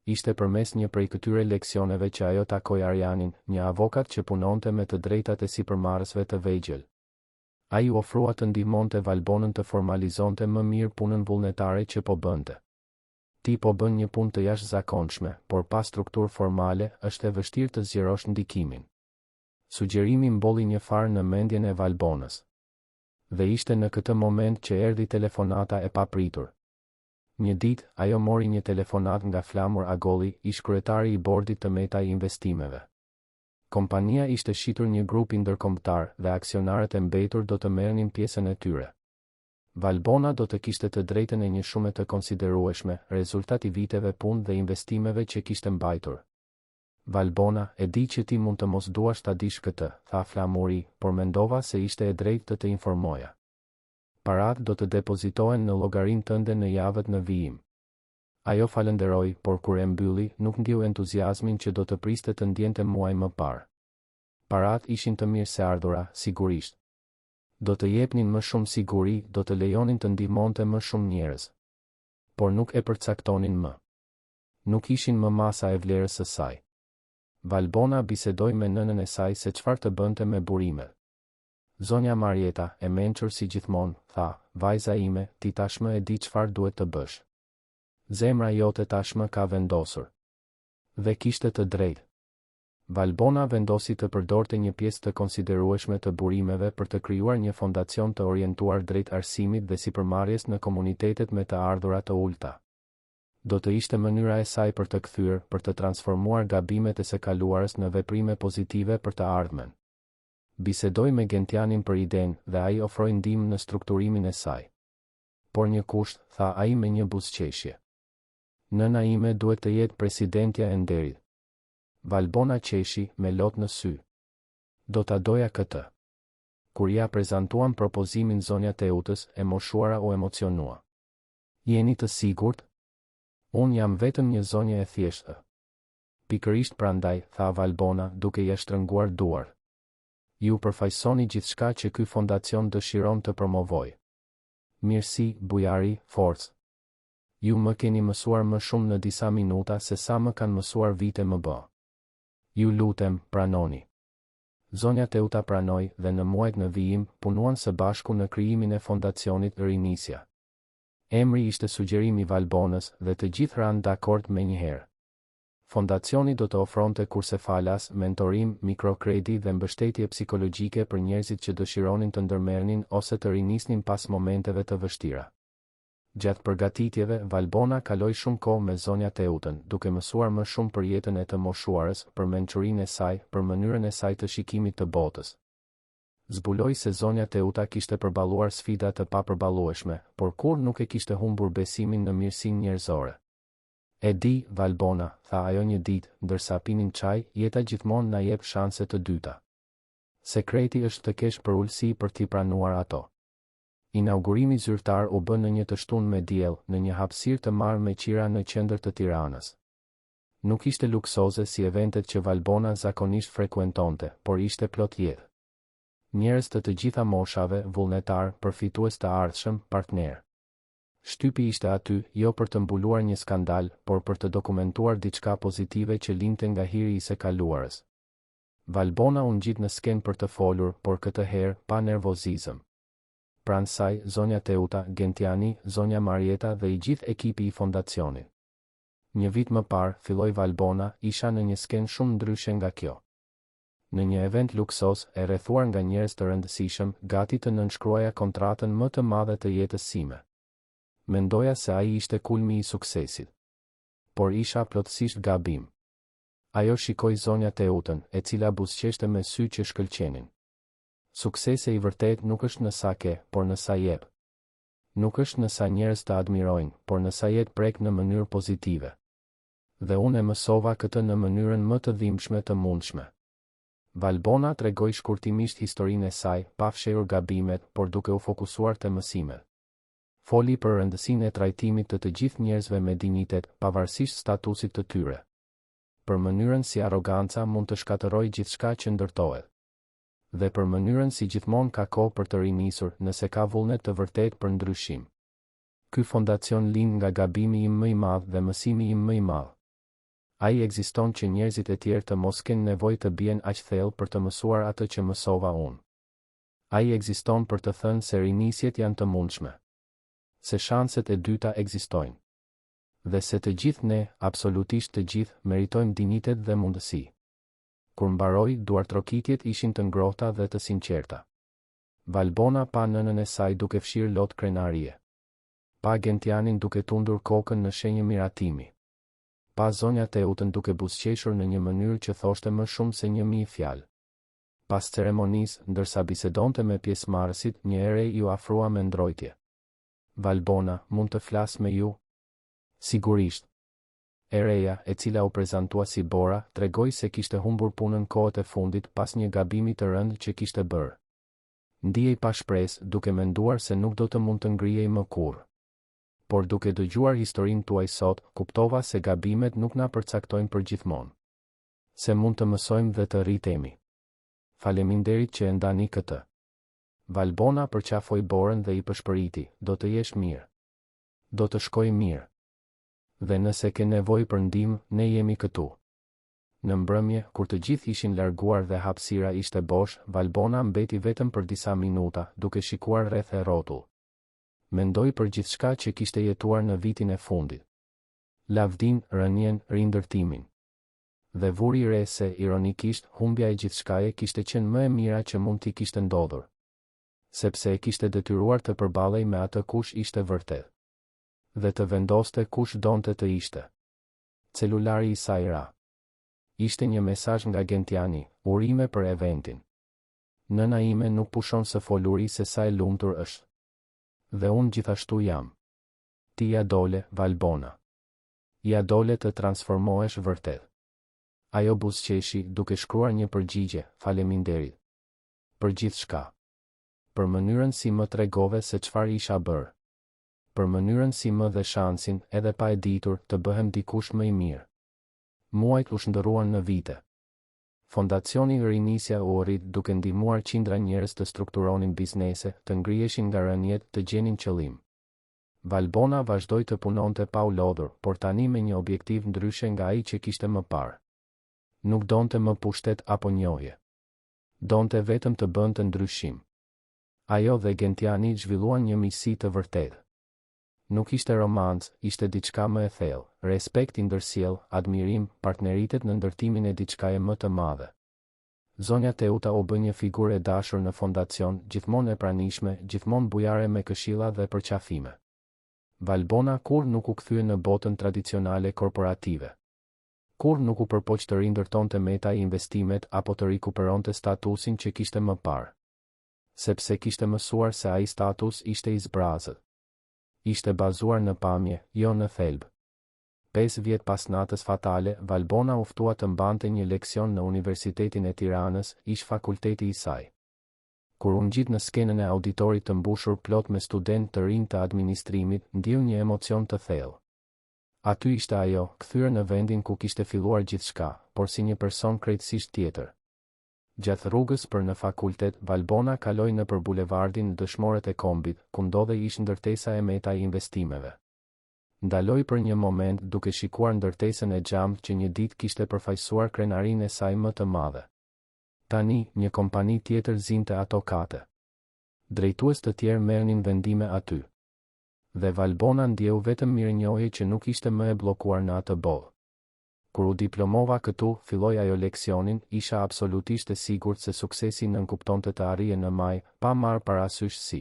Ishte përmes një prej këtyre leksioneve që ajo takoi Arjanin, një avokat që punonte me të drejtat e sipërmarrësve të vegjël. Ai u ofrua të ndihmonte Valbonën të formalizonte më mirë punën vullnetare që po bënte. Ti po bën një punë të jashtëzakonshme, por pa strukturë formale, është e vështirë të zgjerosh ndikimin. Sugjerimi mbolli një farë në mendjen e Valbonës. Dhe ishte në këtë moment që erdhi telefonata e papritur. Një ditë, ajo mori një telefonatë nga Flamur Agolli, ish-kryetari i bordit të Metaj Investimeve. Kompania ishte shitur një grupi ndërkombëtar dhe aksionarët e mbetur do të merrnin pjesën e tyre. Valbona do të kishte të drejtën e një shume të konsiderueshme, rezultat i viteve punë dhe investimeve që kishte mbajtur. Valbona, e di që ti mund të mos duash ta dish këtë, tha Flamuri, por mendova se ishte e drejtë të të informoja. Paratë do të depozitohen në llogarinë tënde në javët në vijim. Ajo falënderoi, por kur e mbylli, nuk ndjeu entuziazmin që do të priste të ndjente muaj më parë. Paratë ishin të mirëseardhura, sigurisht. Do të jepnin më shumë siguri, do të lejonin të ndihmonte më shumë njerëz. Por nuk e përcaktonin më. Nuk ishin më masa e vlerës së saj. Valbona bisedoi me nënën e saj se çfarë të bënte me burimet. Zonja Marieta, e mençur si gjithmonë, tha, Vajza ime, ti tashmë e di çfarë duhet të bësh. Zemra jote tashmë ka vendosur. Dhe kishte të drejtë. Valbona vendosi të përdorte një pjesë të konsiderueshme të burimeve për të krijuar një fondacion të orientuar drejt arsimit dhe sipërmarrjes në komunitetet me të ardhura të ulëta. Do të ishte mënyra e saj për të kthyer, për të transformuar gabimet e së kaluarës në veprime pozitive për të ardhmen. Bisedoi me Gentianin për idenë, dhe ai ofroi ndihmë në strukturimin e saj. Por një kusht, tha ai me një buzëqeshje. Nëna ime duhet të jetë presidentja e nderit. Valbona qeshi, me lot në sy. Do ta doja këtë. Kur ia prezantuam propozimin zonja Teutës, e moshuara u emocionua. Jeni të sigurt? Unë jam vetëm një zonjë e thjeshtë. Pikërisht prandaj, tha Valbona, duke ia shtrënguar duart. Ju përfaqësoni gjithçka që ky fondacion dëshiron të promovojë. Mirësi, bujari, forcë. Ju më keni mësuar më shumë në disa minuta se sa më kanë mësuar vite më bë. Ju lutem, pranoni. Zonja Teuta pranoi dhe në muajt në vijim, punuan së bashku në krijimin e fondacionit Rinisja. Emri ishte sugjerim i Valbonës dhe të gjithë ranë dakord menjëherë. Fondacioni do të ofronte kurse falas, mentorim, mikrokredi dhe mbështetje psikologjike për njerëzit që dëshironin të ndërmerrnin ose të rinisnin pas momenteve të vështira. Gjatë përgatitjeve, Valbona kaloi shumë kohë me zonja Teutën, duke mësuar më shumë për jetën e të moshuarës, për mençurinë e saj, për mënyrën e saj të shikimit të botës. Zbuloi se zonja Teuta kishte përballuar sfida të papërballueshme, por kurrë nuk e kishte humbur besimin në mirësinë njerëzore. E di, Valbona, tha ajo një ditë, ndërsa pinin çaj, jeta gjithmonë na jep shanse të dyta. Sekreti është të kesh përulësi për t'i pranuar ato. Inaugurimi zyrtar u bë në një të shtunë me diell, në një hapësirë të marrë me qira në qendër të Tiranës. Nuk ishte luksoze si eventet që Valbona zakonisht frekuentonte, por ishte plot jetë. Njerëz të të gjitha moshave, vullnetarë, përfitues të ardhshëm, partnerë. Shtypi ishte aty, jo për të mbuluar një skandal, por për të dokumentuar diçka pozitive që lindte nga hiri i së kaluarës. Valbona u ngjit në skenë për të folur, por këtë herë, pa nervozizëm. Pranë saj, zonja Teuta, Gentiani, zonja Marieta dhe i gjithë ekipi i fondacionit. Një vit më parë, filloi Valbona, isha në një skenë shumë ndryshe nga kjo. Në një event luksoz, e rrethuar nga njerëz të rëndësishëm, gati të nënshkruaja kontratën më të madhe të jetës sime. Mendoja se ai ishte kulmi i suksesit. Por isha plotësisht gabim. Ajo shikoi zonja Teutën, e cila buzëqeshte me sy që shkëlqenin. Suksesi i vërtetë nuk është në sa ke, por në sa jep. Nuk është në sa njerëz të admirojnë, por në sa jetë prek në mënyrë pozitive. Dhe unë e mësova këtë në mënyrën më të dhimbshme të mundshme. Valbona tregoi shkurtimisht historinë e saj, pa fshehur gabimet, por duke u fokusuar te mësimet. Foli për rëndësinë e trajtimit të të gjithë njerëzve me dinjitet, pavarësisht statusit të tyre. Për mënyrën si arroganca mund të shkatërrojë gjithçka që ndërtohet. Dhe për mënyrën si gjithmonë ka kohë për të rinisur, nëse ka vullnet të vërtetë për ndryshim. Ky fondacion lind nga gabimi im më i madh dhe mësimi im më i madh. Ai ekziston që njerëzit e tjerë të mos kenë nevojë të bien aq thellë për të mësuar atë që mësova unë. Ai ekziston për të thënë se rinisjet janë të mundshme. Se shanset e dyta ekzistojnë. Dhe se të gjithë ne, absolutisht të gjithë, meritojmë dinjitet dhe mundësi. Kur mbaroi, duartrokitjet ishin të ngrohta dhe të sinqerta. Valbona pa nënën e saj duke fshirë lot krenarie. Pa Gentianin duke tundur kokën në shenjë miratimi. Pa zonja Teutën duke buzëqeshur në një mënyrë që thoshte më shumë se 1000 fjalë. Pas ceremonisë, ndërsa bisedonte me pjesëmarrësit, një e re iu afrua me ndrojtje. Valbona, mund të flas me ju? Sigurisht. E reja, e cila u prezantua si Bora, tregoi se kishte humbur punën kohët e fundit pas një gabimi të rëndë që kishte bërë. Ndihej pa shpresë, duke menduar se nuk do të mund të ngrihej më kurrë. Por duke dëgjuar historinë tuaj sot, kuptova se gabimet nuk na përcaktojnë përgjithmonë. Se mund të mësojmë dhe të rritemi. Faleminderit që e ndani këtë. Valbona përqafoi Borën dhe i pëshpëriti, do të jesh mirë. Do të shkojë mirë. Dhe nëse ke nevojë për ndihmë, ne jemi këtu. Në mbrëmje, kur të gjithë ishin larguar dhe hapësira ishte bosh, Valbona mbeti vetëm për disa minuta, duke shikuar rreth e rrotull. Mendoi për gjithçka që kishte jetuar në vitin e fundit. Lavdinë, rënien, rindërtimin. Dhe vuri re se, ironikisht, humbja e gjithçkaje kishte qenë më e mira që mund t'i kishte ndodhur. Sepse e kishte detyruar të përballej me atë kush ishte vërtet. Dhe të vendoste kush donte të ishte. Celulari i saj ra. Ishte një mesazh nga Gentiani, urime për eventin. Nëna ime nuk pushon së foluri se sa e lumtur është. Dhe unë gjithashtu jam. Ti ia dole, Valbona. Ia dole të transformohesh vërtet. Ajo buzëqeshi, duke shkruar një përgjigje, faleminderit. Për gjithçka. Për mënyrën si më tregove se çfarë isha bërë. Për mënyrën si më dhe shansin, edhe pa e ditur, të bëhem dikush më i mirë. Muajt u shndërruan në vite. Fondacioni Rinisja u rrit duke ndihmuar qindra njerëz të strukturonin biznese, të ngriheshin nga rëniet, të gjenin qëllim. Valbona vazhdoi të punonte pa u lodhur, por tani me një objektiv ndryshe nga ai që kishte më parë. Nuk donte më pushtet apo njohje. Donte vetëm të bënte ndryshim. Ajo dhe Gentiani zhvilluan një miqësi të vërtetë. Nuk ishte romancë, ishte diçka më e thellë, respekt i ndërsjellë, admirim, partneritet në ndërtimin e diçkaje më të madhe. Zonja Teuta u bë një figurë e dashur në fondacion, gjithmonë e pranishme, gjithmonë bujare me këshilla dhe përqafime. Valbona kurrë nuk u kthye në botën tradicionale korporative. Kurrë nuk u përpoq të rindërtonte me investimet apo të rikuperonte statusin që kishte më parë. Sepse kishte mësuar se ai status ishte i zbrazët. Ishte bazuar në pamje, jo në thelb. 5 vjet pas natës fatale, Valbona u ftua të mbante një leksion në Universitetin e Tiranës, ish fakulteti i saj. Kur u ngjit në skenën e auditorit të mbushur plot me studentë të rinj të administrimit, ndjeu një emocion të thellë. Aty ishte ajo, kthyer në vendin ku kishte filluar gjithçka, por si një person krejtësisht tjetër. Gjatë rrugës për në fakultet, Valbona kaloi nëpër bulevardin Dëshmorët e Kombit, ku ndodhej ish-ndërtesa e Metaj Investimeve. Ndaloi për një moment duke shikuar ndërtesën e xhamtë që një ditë kishte përfaqësuar krenarinë e saj më të madhe. Tani, një kompani tjetër zinte ato kate. Drejtues të tjerë merrnin vendime aty. Dhe Valbona ndjeu vetëm mirënjohje që nuk ishte më e bllokuar në atë botë. Kur u diplomova këtu, filloi ajo leksionin, isha absolutisht e sigurt se suksesi nënkuptonte të arrije në majë, pa marrë parasysh si.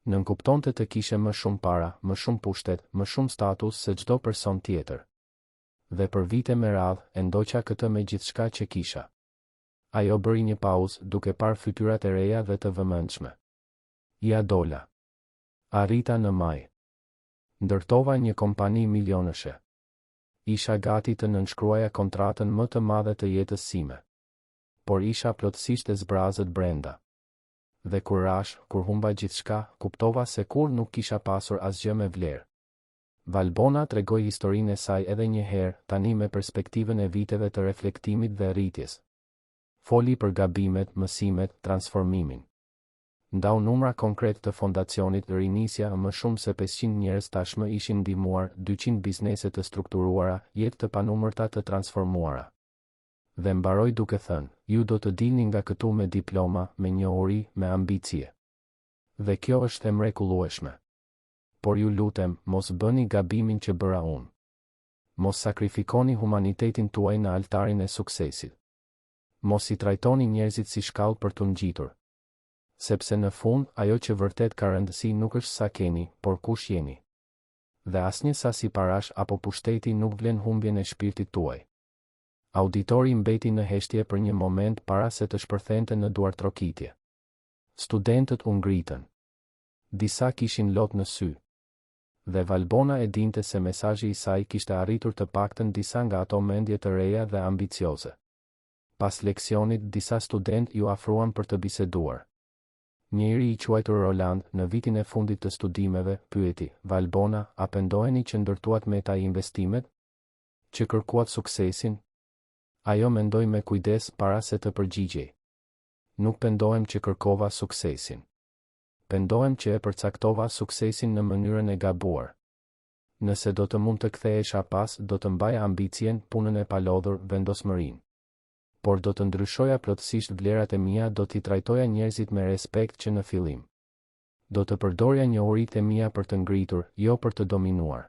Nënkuptonte të kishe më shumë para, më shumë pushtet, më shumë status se çdo person tjetër. Dhe për vite me radhë, e ndoqa këtë me gjithçka që kisha. Ajo bëri një pauzë, duke parë fytyrat e reja dhe të vëmendshme. Ia dola. Arrita në majë. Ndërtova një kompani milionëshe. Isha gati të nënshkruaja kontratën më të madhe të jetës sime. Por isha plotësisht e zbrazët brenda. Dhe kur rashë, kur humba gjithçka, kuptova se kurrë nuk kisha pasur asgjë me vlerë. Valbona tregoi historinë e saj edhe një herë, tani me perspektivën e viteve të reflektimit dhe rritjes. Foli për gabimet, mësimet, transformimin. Ndau numra konkretë të fondacionit Rinisja më shumë se 500 njerëz tashmë ishin ndihmuar, 200 biznese të strukturuara, jetë të panumërta të transformuara. Dhe mbaroi duke thënë, ju do të dilni nga këtu me diploma, me njohuri, me ambicie. Dhe kjo është e mrekullueshme. Por ju lutem, mos bëni gabimin që bëra unë. Mos sakrifikoni humanitetin tuaj në altarin e suksesit. Mos i trajtoni njerëzit si shkallë për t'u ngjitur. Sepse në fund, ajo që vërtet ka rëndësi nuk është sa keni, por kush jeni. Dhe asnjë sasi parash apo pushteti nuk vlen humbjen e shpirtit tuaj. Auditori mbeti në heshtje për një moment para se të shpërthente në duartrokitje. Studentët u ngritën. Disa kishin lot në sy. Dhe Valbona e dinte se mesazhi i saj kishte arritur të paktën disa nga ato mendje të reja dhe ambicioze. Pas leksionit, disa studentë iu afruan për të biseduar. Një i ri i quajtur Roland, në vitin e fundit të studimeve, pyeti, Valbona, a pendoheni që ndërtuat Metaj Investimet? Që kërkuat suksesin? Ajo mendoi me kujdes para se të përgjigjej. Nuk pendohem që kërkova suksesin. Pendohem që e përcaktova suksesin në mënyrën e gabuar. Nëse do të mund të kthehesha pas, do të mbaja ambicien, punën e palodhur, vendosmërinë. Por do të ndryshoja plotësisht vlerat e mia do t'i trajtoja njerëzit me respekt që në fillim. Do të përdorja njohuritë e mia për të ngritur, jo për të dominuar.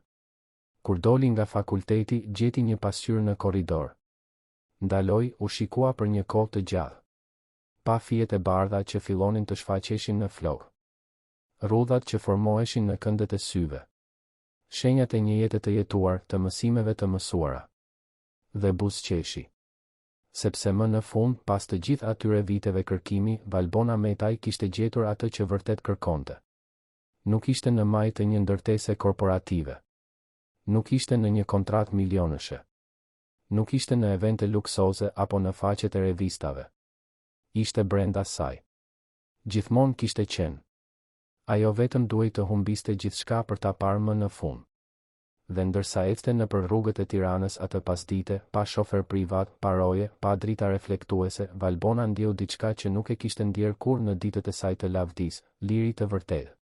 Kur doli nga fakulteti, gjeti një pasqyrë në korridor. Ndaloi, u shikua për një kohë të gjatë. Pa fijet e bardha që fillonin të shfaqeshin në flokë. Rrudhat që formoheshin në këndet e syve. Shenjat e një jete të jetuar, të mësimeve të mësuara. Dhe buzëqeshi. Sepse më në fund, pas të gjithë atyre viteve kërkimi, Valbona Metaj kishte gjetur atë që vërtet kërkonte. Nuk ishte në majë të një ndërtese korporative. Nuk ishte në një kontratë milionëshe. Nuk ishte në evente luksoze apo në faqet e revistave. Ishte brenda saj. Gjithmonë kishte qenë. Ajo vetëm duhej të humbiste gjithçka për ta parë më në fund. Dhe ndërsa ecte nëpër rrugët e Tiranës atë pasdite, pa shofer privat, pa roje, pa drita reflektuese, Valbona ndjeu diçka që nuk e kishte ndjerë kurrë në ditët e saj të lavdisë, liri të vërtetë.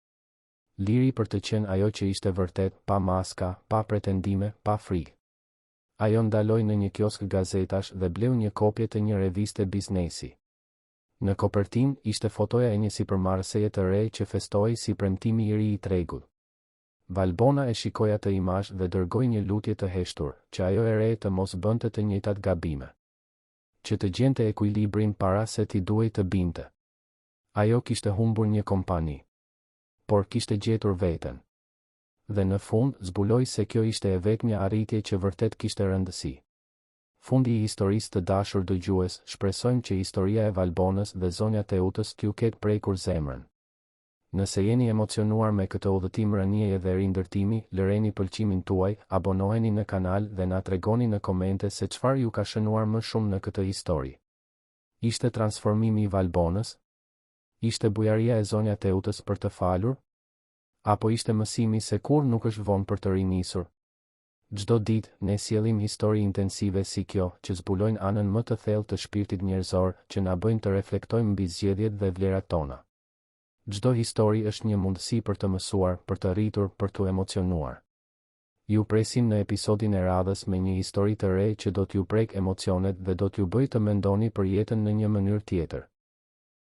Liri për të qenë ajo që ishte vërtet, pa maska, pa pretendime, pa frikë. Ajo ndaloi në një kioskë gazetash dhe bleu një kopje të një reviste biznesi. Në kopertinë, ishte fotoja e një sipërmarrëseje të re që festohej si premtimi i ri i tregut. Valbona e shikoi atë imazh dhe dërgoi një lutje të heshtur, që ajo e re të mos bënte të njëjtat gabime. Që të gjente ekuilibrin para se t'i duhej të binte. Ajo kishte humbur një kompani. Por kishte gjetur veten. Dhe në fund, zbuloi se kjo ishte e vetmja arritje që vërtet kishte rëndësi. Fundi i historisë të dashur dëgjues, shpresojmë që historia e Valbonës dhe zonja Teutës t'ju ketë prekur zemrën. Nëse jeni emocionuar me këtë udhëtim rënieje dhe rindërtimi, lëreni pëlqimin tuaj, abonoheni në kanal dhe na tregoni në komente se çfarë ju ka shënuar më shumë në këtë histori. Ishte transformimi i Valbonës? Ishte bujaria e zonja Teutës për të falur? Apo ishte mësimi se kurrë nuk është vonë për të rinisur? Çdo ditë, ne sjellim histori intensive si kjo, që zbulojnë anën më të thellë të shpirtit njerëzor, që na bëjnë të reflektojmë mbi zgjedhjet dhe vlerat tona. Çdo histori është një mundësi për të mësuar, për të rritur, për t'u emocionuar. Ju presim në episodin e radhës me një histori të re që do t'ju prekë emocionet dhe do t'ju bëjë të mendoni për jetën në një mënyrë tjetër.